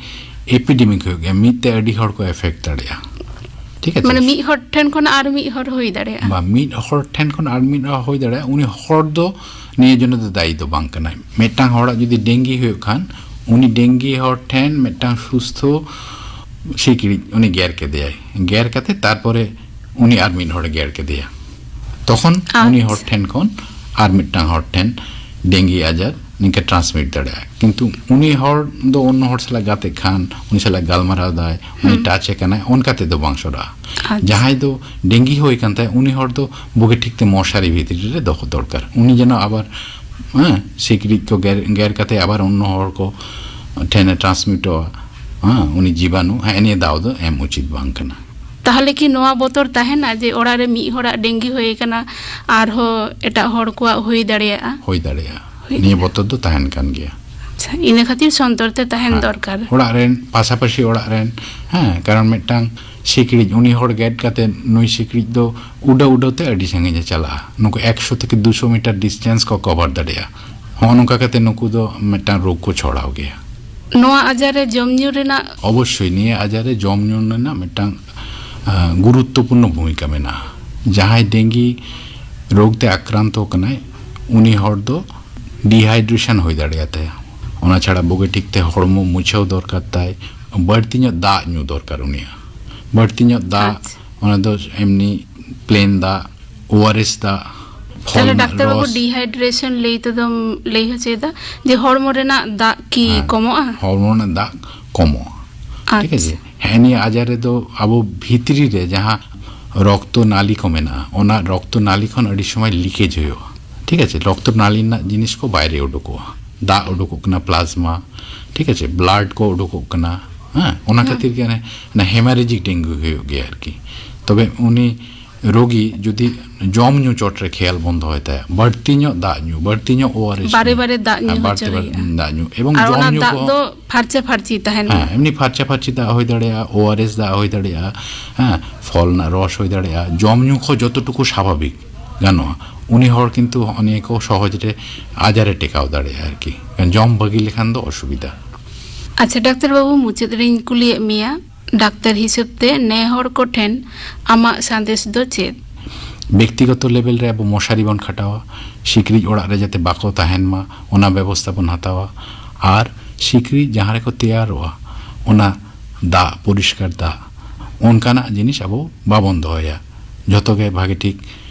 ᱮᱯᱤᱰᱮᱢᱤᱠ ᱦᱩᱭᱩᱜ ᱜᱮᱭᱟ, ᱢᱤᱫ ᱛᱮ ᱟᱹᱰᱤ ᱦᱚᱲ ᱠᱚ ᱮᱯᱷᱮᱠᱴ ᱫᱟᱲᱮᱭᱟᱜᱼᱟ᱾ ᱴᱷᱤᱠ ᱟᱪᱷᱮ? ᱢᱟᱱᱮ ᱢᱤᱫ ᱦᱚᱲ ᱴᱷᱮᱱ ᱠᱷᱚᱱ ᱟᱨ ᱢᱤᱫ ᱦᱚᱲ ᱦᱩᱭ ᱫᱟᱲᱮᱭᱟᱜᱼᱟ᱾ ᱵᱟ, ᱢᱤᱫ ᱦᱚᱲ ᱴᱷᱮᱱ ᱠᱷᱚᱱ ᱟᱨ ᱢᱤᱫ ᱦᱚᱲ ᱦᱩᱭ ᱫᱟᱲᱮᱭᱟᱜᱼᱟ᱾ ᱩᱱᱤ ᱦᱚᱲ ᱫᱚ ᱱᱤᱭᱟᱹ ᱡᱚᱱᱱᱚ ᱫᱚ ᱫᱟᱭᱤ ᱫᱚ ᱵᱟᱝ ᱠᱟᱱᱟᱭ᱾ ᱢᱤᱫᱴᱟᱝ ᱦᱚᱲᱟᱜ ᱡᱩᱫᱤ ᱰᱮᱝᱜᱤ ᱦᱩᱭᱩᱜ ᱠᱷᱟᱱ, ᱩᱱᱤ ᱰᱮᱝᱜᱤ ᱦᱚᱲ ᱴᱷᱮᱱ ᱢᱤᱫᱴᱟᱝ ᱥᱩᱥᱛᱷᱚ ᱥᱤᱠᱲᱤᱡ ᱩᱱᱤ ᱜᱮᱨ ᱠᱮᱫᱮᱭᱟᱭ, ᱜᱮᱨ ᱠᱟᱛᱮ ᱛᱟᱨᱯᱚᱨᱮ ᱩᱱᱤ ᱟᱨ ᱢᱤᱫ ᱦᱚᱲᱮ ᱜᱮᱨ ᱠᱮᱫᱮᱭᱟ, ᱛᱚᱠᱷᱚᱱ ᱩᱱᱤ ᱦᱚᱲ ᱟᱪᱪᱷᱟ᱾ ᱴᱷᱮᱱ ᱠᱷᱚᱱ ᱟᱨ ᱢᱤᱫᱴᱟᱝ ᱦᱚᱲ ᱴᱷᱮᱱ ᱰᱮᱝᱜᱤ ᱟᱡᱟᱨ ᱱᱤᱝᱠᱟᱹ ᱴᱨᱟᱱᱥᱢᱤᱴ ᱫᱟᱲᱮᱭᱟᱜᱼᱟ᱾ ᱠᱤᱱᱛᱩ ᱩᱱᱤ ᱦᱚᱲ ᱫᱚ ᱚᱱᱱᱚ ᱦᱚᱲ ᱥᱟᱞᱟᱜ ᱜᱟᱛᱮᱜ ᱠᱷᱟᱱ, ᱩᱱᱤ ᱥᱟᱞᱟᱜ ᱜᱟᱞᱢᱟᱨᱟᱣ ᱫᱟᱭ, ᱩᱱᱤ ᱦᱩᱸ᱾ ᱴᱟᱪ ᱮ ᱠᱟᱱᱟᱭ, ᱚᱱᱠᱟ ᱛᱮᱫᱚ ᱵᱟᱝ ᱥᱚᱨᱟᱜᱼᱟ᱾ ᱟᱪᱪᱷᱟ᱾ ᱡᱟᱦᱟᱸᱭ ᱫᱚ ᱰᱮᱝᱜᱤ ᱦᱩᱭ ᱠᱟᱱ ᱛᱟᱭᱟ, ᱩᱱᱤ ᱦᱚᱲ ᱫᱚ ᱵᱩᱜᱤ ᱴᱷᱤᱠ ᱛᱮ ᱢᱚᱥᱟᱨᱤ ᱵᱷᱤᱛᱨᱤ ᱨᱮ ᱫᱚᱦᱚ ᱫᱚᱨᱠᱟᱨ᱾ ᱩᱱᱤ ᱡᱮᱱᱚ ᱟᱵᱟᱨ, ᱦᱮᱸ, ᱥᱤᱠᱲᱤᱡ ᱠᱚ ᱜᱮᱨ, ᱜᱮᱨ ᱠᱟᱛᱮ ᱟᱵᱟᱨ ᱚᱱᱱᱚ ᱦᱚᱲ ᱠᱚ ᱴᱷᱮᱱᱮ ᱴᱨᱟᱱᱥᱢᱤᱴᱚᱜᱼᱟ, ᱦᱮᱸ, ᱩᱱᱤ ᱡᱤᱵᱟᱱᱩ, ᱦᱮᱸ, ᱱᱤᱭᱟᱹ ᱫᱟᱣ ᱫᱚ ᱮᱢ ᱩᱪᱤᱛ ᱵᱟᱝ ᱠᱟᱱᱟ᱾ ᱛᱟᱦᱚᱞᱮ ᱠᱤ ᱱᱚᱣᱟ ᱵᱚᱛᱚᱨ ᱛᱟᱦᱮᱱᱟ ᱡᱮ ᱚᱲᱟᱜ ᱨᱮ ᱢᱤᱫ ᱦᱚᱲᱟᱜ ᱰᱮᱝᱜᱤ ᱦᱩᱭ ᱟᱠᱟᱱᱟ, ᱟᱨᱦᱚᱸ ᱮᱴᱟᱜ ᱦᱚᱲ ᱠᱚᱣᱟᱜ ᱦᱩᱭ ᱫᱟᱲᱮᱭᱟᱜᱼᱟ? ᱦᱩᱭ ᱫᱟᱲᱮᱭᱟᱜᱼᱟ᱾ ᱦᱩᱭ ᱱᱤᱭᱟᱹ ᱫᱟᱲᱮᱭᱟᱜᱼᱟ᱾ ᱵᱚᱛᱚᱨ ᱫᱚ ᱛᱟᱦᱮᱱ ᱠᱟᱱ ᱜᱮᱭᱟ᱾ ᱤᱱᱟᱹ ᱠᱷᱟᱹᱛᱤᱨ ᱥᱚᱱᱛᱚᱨ ᱛᱮ ᱛᱟᱦᱮᱱ ᱦᱮᱸ᱾ ᱫᱚᱨᱠᱟᱨ᱾ ᱚᱲᱟᱜ ᱨᱮᱱ, ᱯᱟᱥᱟᱯᱟᱥᱤ ᱚᱲᱟᱜ ᱨᱮᱱ, ᱦᱮᱸ, ᱠᱟᱨᱚᱱ ᱢᱤᱫᱴᱟᱝ ᱥᱤᱠᱲᱤᱡ, ᱩᱱᱤ ᱦᱚᱲ ᱜᱮᱫ ᱠᱟᱛᱮ ᱱᱩᱭ ᱥᱤᱠᱲᱤᱡ ᱫᱚ ᱩᱰᱟᱹᱣ ᱩᱰᱟᱹᱣ ᱛᱮ ᱟᱹᱰᱤ ᱥᱟᱺᱜᱤᱧ ᱮ ᱪᱟᱞᱟᱜᱼᱟ᱾ ᱱᱩᱠᱩ ᱮᱠᱥᱚ ᱛᱷᱮᱠᱮ ᱫᱩᱥᱚ ᱢᱤᱴᱟᱨ ᱰᱤᱥᱴᱮᱱᱥ ᱠᱚ ᱠᱚᱵᱷᱟᱨ ᱫᱟᱲᱮᱭᱟᱜᱼᱟ᱾ ᱦᱚᱸᱜᱼᱚ ᱱᱚᱝᱠᱟ ᱠᱟᱛᱮ ᱱᱩᱠᱩ ᱫᱚ ᱢᱤᱫᱴᱟᱝ ᱨᱳᱜᱽ ᱠᱚ ᱪᱷᱚᱲᱟᱣ ᱜᱮᱭᱟ᱾ ᱱᱚᱣᱟ ᱟᱡᱟᱨ ᱨᱮ ᱡᱚᱢ ᱧᱩ ᱨᱮᱱᱟᱜ ᱚᱵᱚᱥᱥᱳᱭ ᱱᱤᱭᱟᱹ ᱟᱡᱟᱨ ᱨᱮ ᱡᱚᱢ ᱧᱩ ᱨᱮᱱᱟᱜ ᱢᱤᱫᱴᱟᱝ, ᱟᱸ, ᱜᱩᱨᱩᱛᱛᱚᱯᱩᱨᱱᱚ ᱵᱷᱩᱢᱤᱠᱟ ᱢᱮᱱᱟᱜᱼᱟ᱾ ᱡᱟᱦᱟᱸᱭ ᱰᱮᱝᱜᱤ ᱨᱳᱜᱽ ᱛᱮ ᱟᱠᱨᱟᱱᱛᱚ ᱠᱟᱱᱟᱭ, ᱩᱱᱤ ᱦᱚᱲ ᱫᱚ ᱰᱤᱦᱟᱭᱰᱨᱮᱥᱚᱱ ᱦᱩᱭ ᱫᱟᱲᱮᱭᱟᱛᱟᱭᱟ᱾ ᱚᱱᱟ ᱪᱷᱟᱲᱟ ᱵᱩᱜᱤ ᱴᱷᱤᱠ ᱛᱮ ᱦᱚᱲᱢᱚ ᱢᱩᱪᱷᱟᱹᱣ ᱫᱚᱨᱠᱟᱨ ᱛᱟᱭ, ᱵᱟᱹᱲᱛᱤ ᱧᱚᱜ ᱫᱟᱜ ᱧᱩ ᱫᱚᱨᱠᱟᱨ ᱩᱱᱤᱭᱟᱜ᱾ ᱵᱟᱹᱲᱛᱤ ᱧᱚᱜ ᱫᱟᱜ, ᱟᱪᱪᱷᱟ᱾ ᱚᱱᱟ ᱫᱚ ᱮᱢᱱᱤ ᱯᱞᱮᱱ ᱫᱟᱜ, ᱳ ᱟᱨ ᱮᱥ ᱫᱟᱜ, ᱯᱷᱚᱞ ᱛᱟᱦᱞᱮ ᱨᱮᱱᱟᱜ ᱰᱟᱠᱛᱟᱨ ᱵᱟᱹᱵᱩ, ᱨᱚᱥ᱾ ᱰᱤᱦᱟᱭᱰᱨᱮᱥᱚᱱ ᱞᱟᱹᱭ ᱛᱮᱫᱚᱢ ᱞᱟᱹᱭ ᱦᱚᱪᱚᱭᱮᱫᱟ ᱡᱮ ᱦᱚᱲᱢᱚ ᱨᱮᱱᱟᱜ ᱫᱟᱜ ᱠᱤ ᱦᱮᱸ, ᱠᱚᱢᱚᱜᱼᱟ? ᱦᱚᱲᱢᱚ ᱨᱮᱱᱟᱜ ᱫᱟᱜ ᱠᱚᱢᱚᱜᱼᱟ᱾ ᱴᱷᱤᱠ ᱟᱪᱪᱷᱟ᱾ ᱟᱪᱷᱮ? ᱦᱮᱸ, ᱱᱤᱭᱟᱹ ᱟᱡᱟᱨ ᱨᱮᱫᱚ ᱟᱵᱚ ᱵᱷᱤᱛᱨᱤ ᱨᱮ ᱡᱟᱦᱟᱸ ᱨᱚᱠᱛᱚ ᱱᱟᱞᱤ ᱠᱚ ᱢᱮᱱᱟᱜᱼᱟ, ᱚᱱᱟ ᱨᱚᱠᱛᱚ ᱱᱟᱞᱤ ᱠᱷᱚᱱ ᱟᱹᱰᱤ ᱥᱚᱢᱚᱭ ᱞᱤᱠᱮᱡᱽ ᱦᱩᱭᱩᱜᱼᱟ᱾ ᱴᱷᱤᱠ ᱟᱪᱷᱮ? ᱨᱚᱠᱛᱚ ᱱᱟᱞᱤ ᱨᱮᱱᱟᱜ ᱡᱤᱱᱤᱥ ᱠᱚ ᱵᱟᱭᱨᱮ ᱩᱰᱩᱠᱚᱜᱼᱟ᱾ ᱫᱟᱜ ᱩᱰᱩᱠᱚᱜ ᱠᱟᱱᱟ, ᱯᱞᱟᱡᱽᱢᱟ, ᱴᱷᱤᱠ ᱟᱪᱷᱮ? ᱵᱞᱟᱰ ᱠᱚ ᱩᱰᱩᱠᱚᱜ ᱠᱟᱱᱟ᱾ ᱦᱮᱸ, ᱚᱱᱟ ᱦᱮᱸ᱾ ᱠᱷᱟᱹᱛᱤᱨ ᱜᱮ ᱚᱱᱮ, ᱚᱱᱟ ᱦᱮᱢᱟᱨᱮᱡᱤᱠ ᱰᱮᱝᱜᱩ ᱦᱩᱭᱩᱜ ᱜᱮᱭᱟ ᱟᱨᱠᱤ᱾ ᱛᱚᱵᱮ ᱩᱱᱤ ᱨᱳᱜᱤ ᱡᱩᱫᱤ ᱡᱚᱢ ᱧᱩ ᱪᱚᱴ ᱨᱮ ᱠᱷᱮᱭᱟᱞ ᱵᱚᱱ ᱫᱚᱦᱚᱭ ᱛᱟᱭᱟ, ᱵᱟᱹᱲᱛᱤ ᱧᱚᱜ ᱫᱟᱜ ᱧᱩ, ᱵᱟᱹᱲᱛᱤ ᱧᱚᱜ ᱳ ᱟᱨ ᱮᱥ ᱵᱟᱨᱮ ᱧᱩ᱾ ᱵᱟᱨᱮ ᱫᱟᱜ ᱧᱩ ᱦᱮᱸ, ᱵᱟᱹᱲᱛᱤ ᱦᱚᱪᱚ ᱵᱟᱹᱲᱛᱤ ᱦᱩᱭᱩᱜᱼᱟ᱾ ᱫᱟᱜ ᱧᱩ᱾ ᱮᱵᱚᱝ ᱟᱨ ᱡᱚᱢ ᱚᱱᱟ ᱧᱩ ᱫᱟᱜ ᱠᱚᱦᱚᱸ ᱫᱚ ᱯᱷᱟᱨᱪᱟ ᱯᱷᱟᱨᱪᱤ ᱛᱟᱦᱮᱱ ᱦᱮᱸ, ᱢᱟ᱾ ᱮᱢᱱᱤ ᱯᱷᱟᱨᱪᱟ ᱯᱷᱟᱨᱪᱤ ᱫᱟᱜ ᱦᱩᱭ ᱫᱟᱲᱮᱭᱟᱜᱼᱟ, ᱳ ᱟᱨ ᱮᱥ ᱫᱟᱜ ᱦᱩᱭ ᱫᱟᱲᱮᱭᱟᱜᱼᱟ, ᱦᱮᱸ, ᱯᱷᱚᱞ ᱨᱮᱱᱟᱜ ᱨᱚᱥ ᱦᱩᱭ ᱫᱟᱲᱮᱭᱟᱜᱼᱟ, ᱡᱚᱢ ᱧᱩ ᱠᱚ ᱡᱚᱛᱚᱴᱩᱠᱩ ᱥᱟᱵᱷᱟᱵᱤᱠ ᱜᱟᱱᱚᱜᱼᱟ, ᱩᱱᱤ ᱦᱚᱲ ᱠᱤᱱᱛᱩ ᱦᱚᱸᱜᱼᱚ ᱱᱤᱭᱟᱹ ᱠᱚ ᱥᱚᱦᱚᱡ ᱨᱮ ᱟᱡᱟᱨ ᱮ ᱴᱮᱠᱟᱣ ᱫᱟᱲᱮᱭᱟᱜᱼᱟ ᱟᱨᱠᱤ᱾ ᱡᱚᱢ ᱵᱷᱟᱹᱜᱤ ᱞᱮᱠᱷᱟᱱ ᱫᱚ ᱚᱥᱩᱵᱤᱫᱷᱟ᱾ ᱟᱪᱪᱷᱟ ᱰᱟᱠᱛᱟᱨ ᱵᱟᱹᱵᱩ, ᱢᱩᱪᱟᱹᱫ ᱨᱤᱧ ᱠᱩᱞᱤᱭᱮᱫ ᱢᱮᱭᱟ, ᱰᱟᱠᱛᱟᱨ ᱦᱤᱥᱟᱹᱵ ᱛᱮ ᱱᱮ ᱦᱚᱲ ᱠᱚᱴᱷᱮᱱ ᱟᱢᱟᱜ ᱥᱟᱸᱫᱮᱥ ᱫᱚ ᱪᱮᱫ? ᱵᱮᱠᱛᱤᱜᱚᱛᱚ ᱞᱮᱵᱮᱞ ᱨᱮ ᱟᱵᱚ ᱢᱚᱥᱟᱨᱤ ᱵᱚᱱ ᱠᱷᱟᱴᱟᱣᱟ, ᱥᱤᱠᱲᱤᱡ ᱚᱲᱟᱜ ᱨᱮ ᱡᱟᱛᱮ ᱵᱟᱠᱚ ᱛᱟᱦᱮᱱ ᱢᱟ, ᱚᱱᱟ ᱵᱮᱵᱚᱥᱛᱷᱟ ᱵᱚᱱ ᱦᱟᱛᱟᱣᱟ᱾ ᱟᱨ ᱥᱤᱠᱲᱤᱡ ᱡᱟᱦᱟᱸ ᱨᱮᱠᱚ ᱛᱮᱭᱟᱨᱚᱜᱼᱟ, ᱚᱱᱟ ᱫᱟᱜ, ᱯᱚᱨᱤᱥᱠᱟᱨ ᱫᱟᱜ, ᱚᱱᱠᱟᱱᱟᱜ ᱡᱤᱱᱤᱥ ᱟᱵᱚ ᱵᱟᱵᱚᱱ ᱫᱚᱦᱚᱭᱟ᱾ ᱡᱷᱚᱛᱚ ᱜᱮ ᱵᱷᱟᱜᱮ ᱴᱷᱤᱠ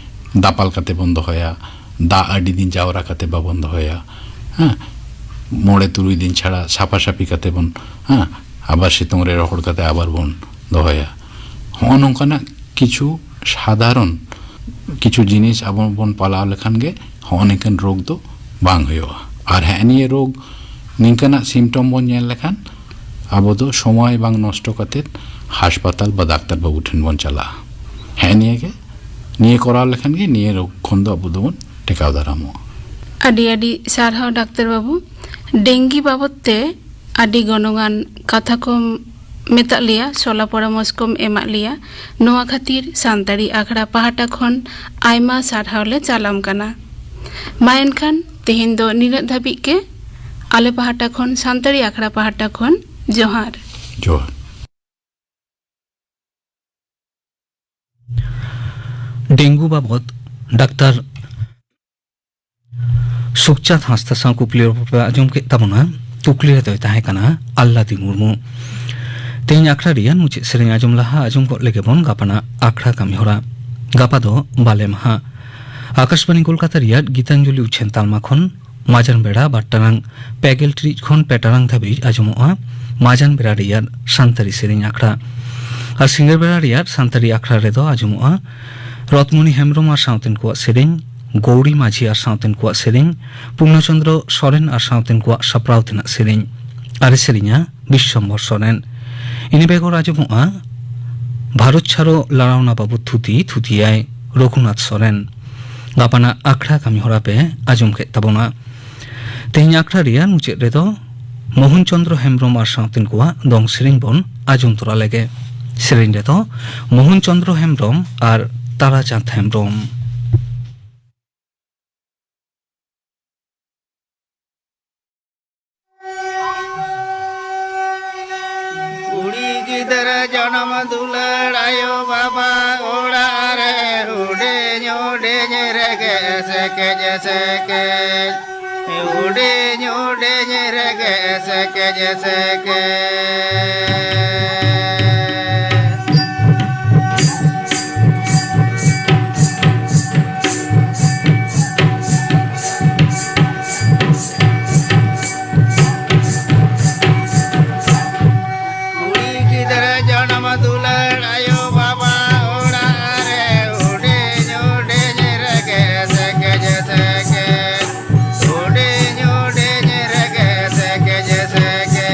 ᱫᱟᱯᱟᱞ ᱠᱟᱛᱮ ᱵᱚᱱ ᱫᱚᱦᱚᱭᱟ, ᱫᱟᱜ ᱟᱹᱰᱤ ᱫᱤᱱ ᱡᱟᱣᱨᱟ ᱠᱟᱛᱮ ᱵᱟᱵᱚᱱ ᱫᱚᱦᱚᱭᱟ᱾ ᱦᱮᱸ, ᱢᱚᱬᱮ ᱛᱩᱨᱩᱭ ᱫᱤᱱ ᱪᱷᱟᱲᱟ ᱥᱟᱯᱷᱟ ᱥᱟᱯᱷᱤ ᱠᱟᱛᱮ ᱵᱚᱱ, ᱦᱮᱸ, ᱟᱵᱟᱨ ᱥᱤᱛᱩᱝ ᱨᱮ ᱨᱚᱦᱚᱲ ᱠᱟᱛᱮ ᱟᱵᱟᱨ ᱵᱚᱱ ᱫᱚᱦᱚᱭᱟ᱾ ᱦᱚᱸᱜᱼᱚ ᱱᱚᱝᱠᱟᱱᱟᱜ ᱠᱤᱪᱷᱩ ᱥᱟᱫᱷᱟᱨᱚᱱ ᱠᱤᱪᱷᱩ ᱡᱤᱱᱤᱥ ᱟᱵᱚ ᱵᱚᱱ ᱯᱟᱞᱟᱣ ᱞᱮᱠᱷᱟᱱ ᱜᱮ ᱦᱚᱸᱜᱼᱚ ᱱᱤᱝᱠᱟᱹᱱ ᱨᱳᱜᱽ ᱫᱚ ᱵᱟᱝ ᱦᱩᱭᱩᱜᱼᱟ᱾ ᱟᱨ ᱦᱮᱸ, ᱱᱤᱭᱟᱹ ᱨᱳᱜᱽ ᱱᱤᱝᱠᱟᱹᱱᱟᱜ ᱥᱤᱢᱴᱚᱢ ᱵᱚᱱ ᱧᱮᱞ ᱞᱮᱠᱷᱟᱱ ᱟᱵᱚ ᱫᱚ ᱥᱚᱢᱚᱭ ᱵᱟᱝ ᱱᱚᱥᱴᱚ ᱠᱟᱛᱮ ᱦᱟᱥᱯᱟᱛᱟᱞ ᱵᱟ ᱰᱟᱠᱛᱟᱨ ᱵᱟᱹᱵᱩ ᱴᱷᱮᱱ ᱵᱚᱱ ᱪᱟᱞᱟᱜᱼᱟ᱾ ᱦᱮᱸ, ᱱᱤᱭᱟᱹ ᱜᱮ, ᱱᱤᱭᱟᱹ ᱠᱚᱨᱟᱣ ᱞᱮᱠᱷᱟᱱ ᱜᱮ ᱱᱤᱭᱟᱹ ᱨᱳᱜᱽ ᱠᱷᱚᱱ ᱫᱚ ᱟᱵᱚ ᱫᱚᱵᱚᱱ ᱴᱮᱠᱟᱣ ᱫᱟᱨᱟᱢᱚᱜᱼᱟ᱾ ᱟᱹᱰᱤ ᱟᱹᱰᱤ ᱥᱟᱨᱦᱟᱣ ᱰᱟᱠᱛᱟᱨ ᱵᱟᱹᱵᱩ, ᱰᱮᱝᱜᱤ ᱵᱟᱵᱚᱫ ᱛᱮ ᱟᱹᱰᱤ ᱜᱚᱱᱚᱝᱟᱱ ᱠᱟᱛᱷᱟ ᱠᱚᱢ ᱢᱮᱛᱟᱜ ᱞᱮᱭᱟ, ᱥᱚᱞᱟ ᱯᱚᱨᱟᱢᱚᱨᱥ ᱠᱚᱢ ᱮᱢᱟᱜ ᱞᱮᱭᱟ᱾ ᱱᱚᱣᱟ ᱠᱷᱟᱹᱛᱤᱨ ᱥᱟᱱᱛᱟᱲᱤ ᱟᱠᱷᱲᱟ ᱯᱟᱦᱴᱟ ᱠᱷᱚᱱ ᱟᱭᱢᱟ ᱥᱟᱨᱦᱟᱣ ᱞᱮ ᱪᱟᱞᱟᱢ ᱠᱟᱱᱟ᱾ ᱢᱟ ᱮᱱᱠᱷᱟᱱ ᱛᱮᱦᱮᱧ ᱫᱚ ᱱᱤᱱᱟᱹᱜ ᱫᱷᱟᱹᱵᱤᱡ ᱜᱮ᱾ ᱟᱞᱮ ᱯᱟᱦᱴᱟ ᱠᱷᱚᱱ, ᱥᱟᱱᱛᱟᱲᱤ ᱟᱠᱷᱲᱟ ᱯᱟᱦᱴᱟ ᱠᱷᱚᱱ ᱡᱚᱦᱟᱨ᱾ ᱡᱚᱦᱟᱨ᱾ ᱰᱮᱝᱜᱩ ᱵᱟᱵᱚᱫ ᱰᱟᱠᱛᱟᱨ ᱥᱩᱠᱪᱟᱸᱫᱽ ᱦᱟᱸᱥᱫᱟ ᱥᱟᱶ ᱠᱩᱠᱞᱤ ᱨᱚᱯᱚᱲ ᱯᱮ ᱟᱸᱡᱚᱢ ᱠᱮᱫ ᱛᱟᱵᱚᱱᱟ᱾ ᱠᱩᱠᱞᱤ ᱨᱮᱫᱚᱭ ᱛᱟᱦᱮᱸ ᱠᱟᱱᱟ ᱟᱞᱞᱟᱫᱤ ᱢᱩᱨᱢᱩ᱾ ᱛᱮᱦᱮᱧ ᱟᱠᱷᱲᱟ ᱨᱮᱭᱟᱜ ᱢᱩᱪᱟᱹᱫ ᱥᱮᱨᱮᱧ ᱟᱸᱡᱚᱢ ᱞᱟᱦᱟ ᱟᱸᱡᱚᱢ ᱜᱚᱫ ᱞᱮᱜᱮ ᱵᱚᱱ ᱜᱟᱯᱟᱱᱟᱜ ᱟᱠᱷᱲᱟ ᱠᱟᱹᱢᱤ ᱦᱚᱨᱟ᱾ ᱜᱟᱯᱟ ᱫᱚ ᱵᱟᱞᱮ ᱢᱟᱦᱟ᱾ ᱟᱠᱟᱥᱵᱟᱬᱤ ᱠᱳᱞᱠᱟᱛᱟ ᱨᱮᱭᱟᱜ ᱜᱤᱛᱟᱧᱡᱚᱞᱤ ᱩᱪᱷᱟᱹᱱ ᱛᱟᱞᱢᱟ ᱠᱷᱚᱱ ᱢᱟᱡᱟᱱ ᱵᱮᱲᱟ ᱵᱟᱨ ᱴᱟᱲᱟᱝ ᱯᱮ ᱜᱮᱞ ᱴᱤᱲᱤᱡ ᱠᱷᱚᱱ ᱯᱮ ᱴᱟᱲᱟᱝ ᱫᱷᱟᱹᱵᱤᱡ ᱟᱸᱡᱚᱢᱚᱜᱼᱟ ᱢᱟᱡᱟᱱ ᱵᱮᱲᱟ ᱨᱮᱭᱟᱜ ᱥᱟᱱᱛᱟᱲᱤ ᱥᱮᱨᱮᱧ ᱟᱠᱷᱲᱟ᱾ ᱟᱨ ᱥᱤᱸᱜᱟᱹᱲ ᱵᱮᱲᱟ ᱨᱮᱭᱟᱜ ᱥᱟᱱᱛᱟᱲᱤ ᱟᱠᱷᱲᱟ ᱨᱮᱫᱚ ᱟᱸᱡᱚᱢᱚᱜᱼᱟ ᱨᱚᱛᱢᱚᱱᱤ ᱦᱮᱢᱵᱨᱚᱢ ᱟᱨ ᱥᱟᱶᱛᱮᱱ ᱠᱚᱣᱟᱜ ᱥᱮᱨᱮᱧ, ᱜᱳᱣᱲᱤ ᱢᱟᱹᱡᱷᱤ ᱟᱨ ᱥᱟᱶᱛᱮᱱ ᱠᱚᱣᱟᱜ ᱥᱮᱨᱮᱧ, ᱯᱩᱨᱱᱚᱪᱚᱱᱫᱨᱚ ᱥᱚᱨᱮᱱ ᱟᱨ ᱥᱟᱶᱛᱮᱱ ᱠᱚᱣᱟᱜ ᱥᱟᱯᱲᱟᱣ ᱛᱮᱱᱟᱜ ᱥᱮᱨᱮᱧ᱾ ᱟᱨᱮ ᱥᱮᱨᱮᱧᱟ ᱵᱤᱥᱥᱚᱢᱵᱚᱨ ᱥᱚᱨᱮᱱ᱾ ᱤᱱᱟᱹ ᱵᱮᱜᱚᱨ ᱟᱸᱡᱚᱢᱚᱜᱼᱟ ᱵᱷᱟᱨᱚᱛ ᱪᱷᱟᱲᱚ ᱞᱟᱲᱟᱣᱱᱟ ᱵᱟᱵᱚᱫ ᱛᱷᱩᱛᱤ, ᱛᱷᱩᱛᱤᱭᱟᱭ ᱨᱚᱜᱷᱩᱱᱟᱛᱷ ᱥᱚᱨᱮᱱ᱾ ᱜᱟᱯᱟᱱᱟᱜ ᱟᱠᱷᱲᱟ ᱠᱟᱹᱢᱤ ᱦᱚᱨᱟ ᱯᱮ ᱟᱸᱡᱚᱢ ᱠᱮᱫ ᱛᱟᱵᱚᱱᱟ᱾ ᱛᱮᱦᱮᱧ ᱟᱠᱷᱲᱟ ᱨᱮᱭᱟᱜ ᱢᱩᱪᱟᱹᱫ ᱨᱮᱫᱚ ᱢᱳᱦᱚᱱ ᱪᱚᱸᱫᱽᱨᱚ ᱦᱮᱢᱵᱨᱚᱢ ᱟᱨ ᱥᱟᱶᱛᱮᱱ ᱠᱚᱣᱟᱜ ᱫᱚᱝ ᱥᱮᱨᱮᱧ ᱵᱚᱱ ᱟᱸᱡᱚᱢ ᱛᱚᱨᱟ ᱞᱮᱜᱮ᱾ ᱥᱮᱨᱮᱧ ᱨᱮᱫᱚ ᱢᱳᱦᱚᱱ ᱪᱚᱸᱫᱽᱨᱚ ᱦᱮᱢᱵᱨᱚᱢ ᱟᱨ ᱛᱟᱨᱟᱪᱟᱸᱫᱽ ᱦᱮᱢᱵᱨᱚᱢ᱾ ᱠᱩᱲᱤ ᱜᱤᱫᱽᱨᱟᱹ ᱡᱚᱱᱚᱢ ᱫᱩᱞᱟᱹᱲ ᱟᱭᱳ ᱵᱟᱵᱟ ᱚᱲᱟᱜ ᱨᱮ ᱦᱩᱰᱤᱧ ᱦᱩᱰᱤᱧ ᱨᱮᱜᱮ ᱥᱮᱠᱮᱡ ᱥᱮᱠᱮᱡ, ᱦᱩᱰᱤᱧ ᱦᱩᱰᱤᱧ ᱨᱮᱜᱮ ᱥᱮᱠᱮᱡ ᱥᱮᱠᱮᱡ᱾ ᱠᱩᱲᱤ ᱜᱤᱫᱽᱨᱟᱹ ᱡᱚᱱᱚᱢ ᱫᱩᱞᱟᱹᱲ ᱟᱭᱳ ᱵᱟᱵᱟ ᱚᱲᱟᱜ ᱨᱮ ᱦᱩᱰᱤᱧ ᱦᱩᱰᱤᱧ ᱨᱮᱜᱮ ᱥᱮᱠᱮᱡ ᱥᱮᱠᱮᱡ, ᱦᱩᱰᱤᱧ ᱦᱩᱰᱤᱧ ᱨᱮᱜᱮ ᱥᱮᱠᱮᱡ ᱥᱮᱠᱮᱡ᱾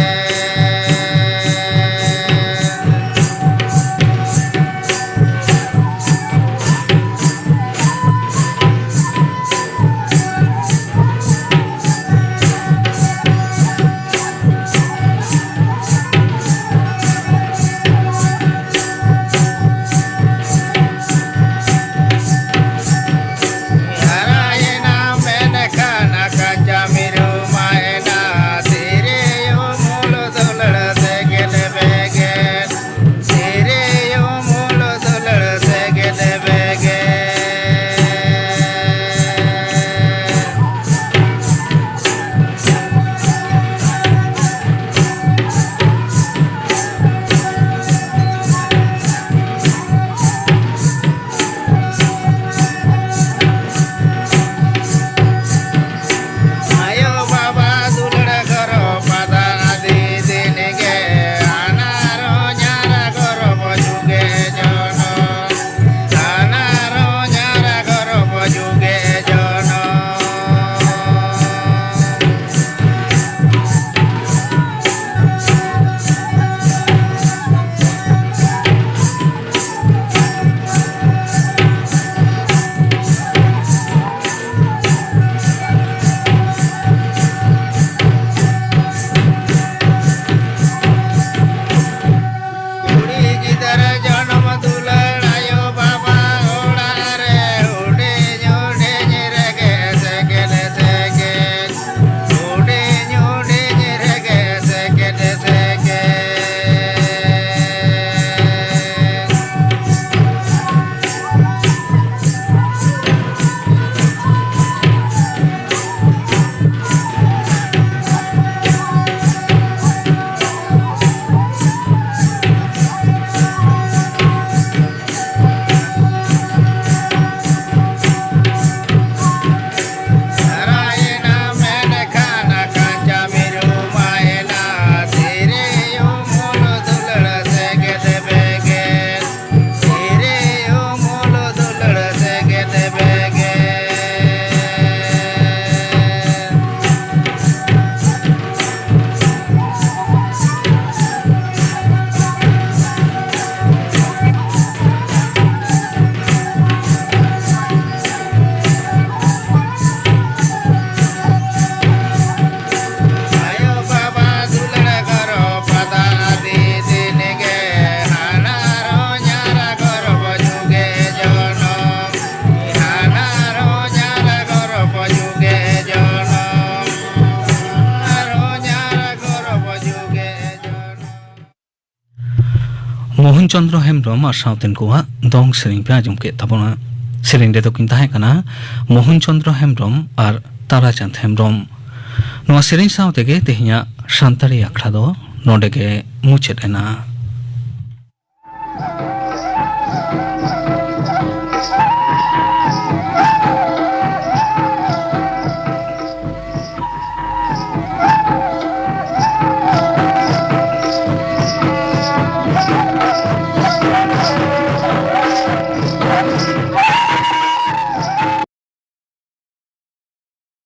ᱢᱳᱦᱚᱱ ᱪᱚᱸᱫᱽᱨᱚ ᱦᱮᱢᱵᱽᱨᱚᱢ ᱟᱨ ᱥᱟᱶᱛᱮᱱ ᱠᱚᱣᱟᱜ ᱫᱚᱝ ᱥᱮᱨᱮᱧ ᱯᱮ ᱟᱸᱡᱚᱢ ᱠᱮᱫ ᱛᱟᱵᱚᱱᱟ᱾ ᱥᱮᱨᱮᱧ ᱨᱮᱫᱚ ᱠᱤᱱ ᱛᱟᱦᱮᱸ ᱠᱟᱱᱟ ᱢᱳᱦᱚᱱ ᱪᱚᱸᱫᱽᱨᱚ ᱦᱮᱢᱵᱽᱨᱚᱢ ᱟᱨ ᱛᱟᱨᱟᱪᱟᱸᱫᱽ ᱦᱮᱢᱵᱽᱨᱚᱢ᱾ ᱱᱚᱣᱟ ᱥᱮᱨᱮᱧ ᱥᱟᱶ ᱛᱮᱜᱮ ᱛᱮᱦᱮᱧᱟᱜ ᱥᱟᱱᱛᱟᱲᱤ ᱟᱠᱷᱲᱟ ᱫᱚ ᱱᱚᱰᱮ ᱜᱮ ᱢᱩᱪᱟᱹᱫ ᱮᱱᱟ᱾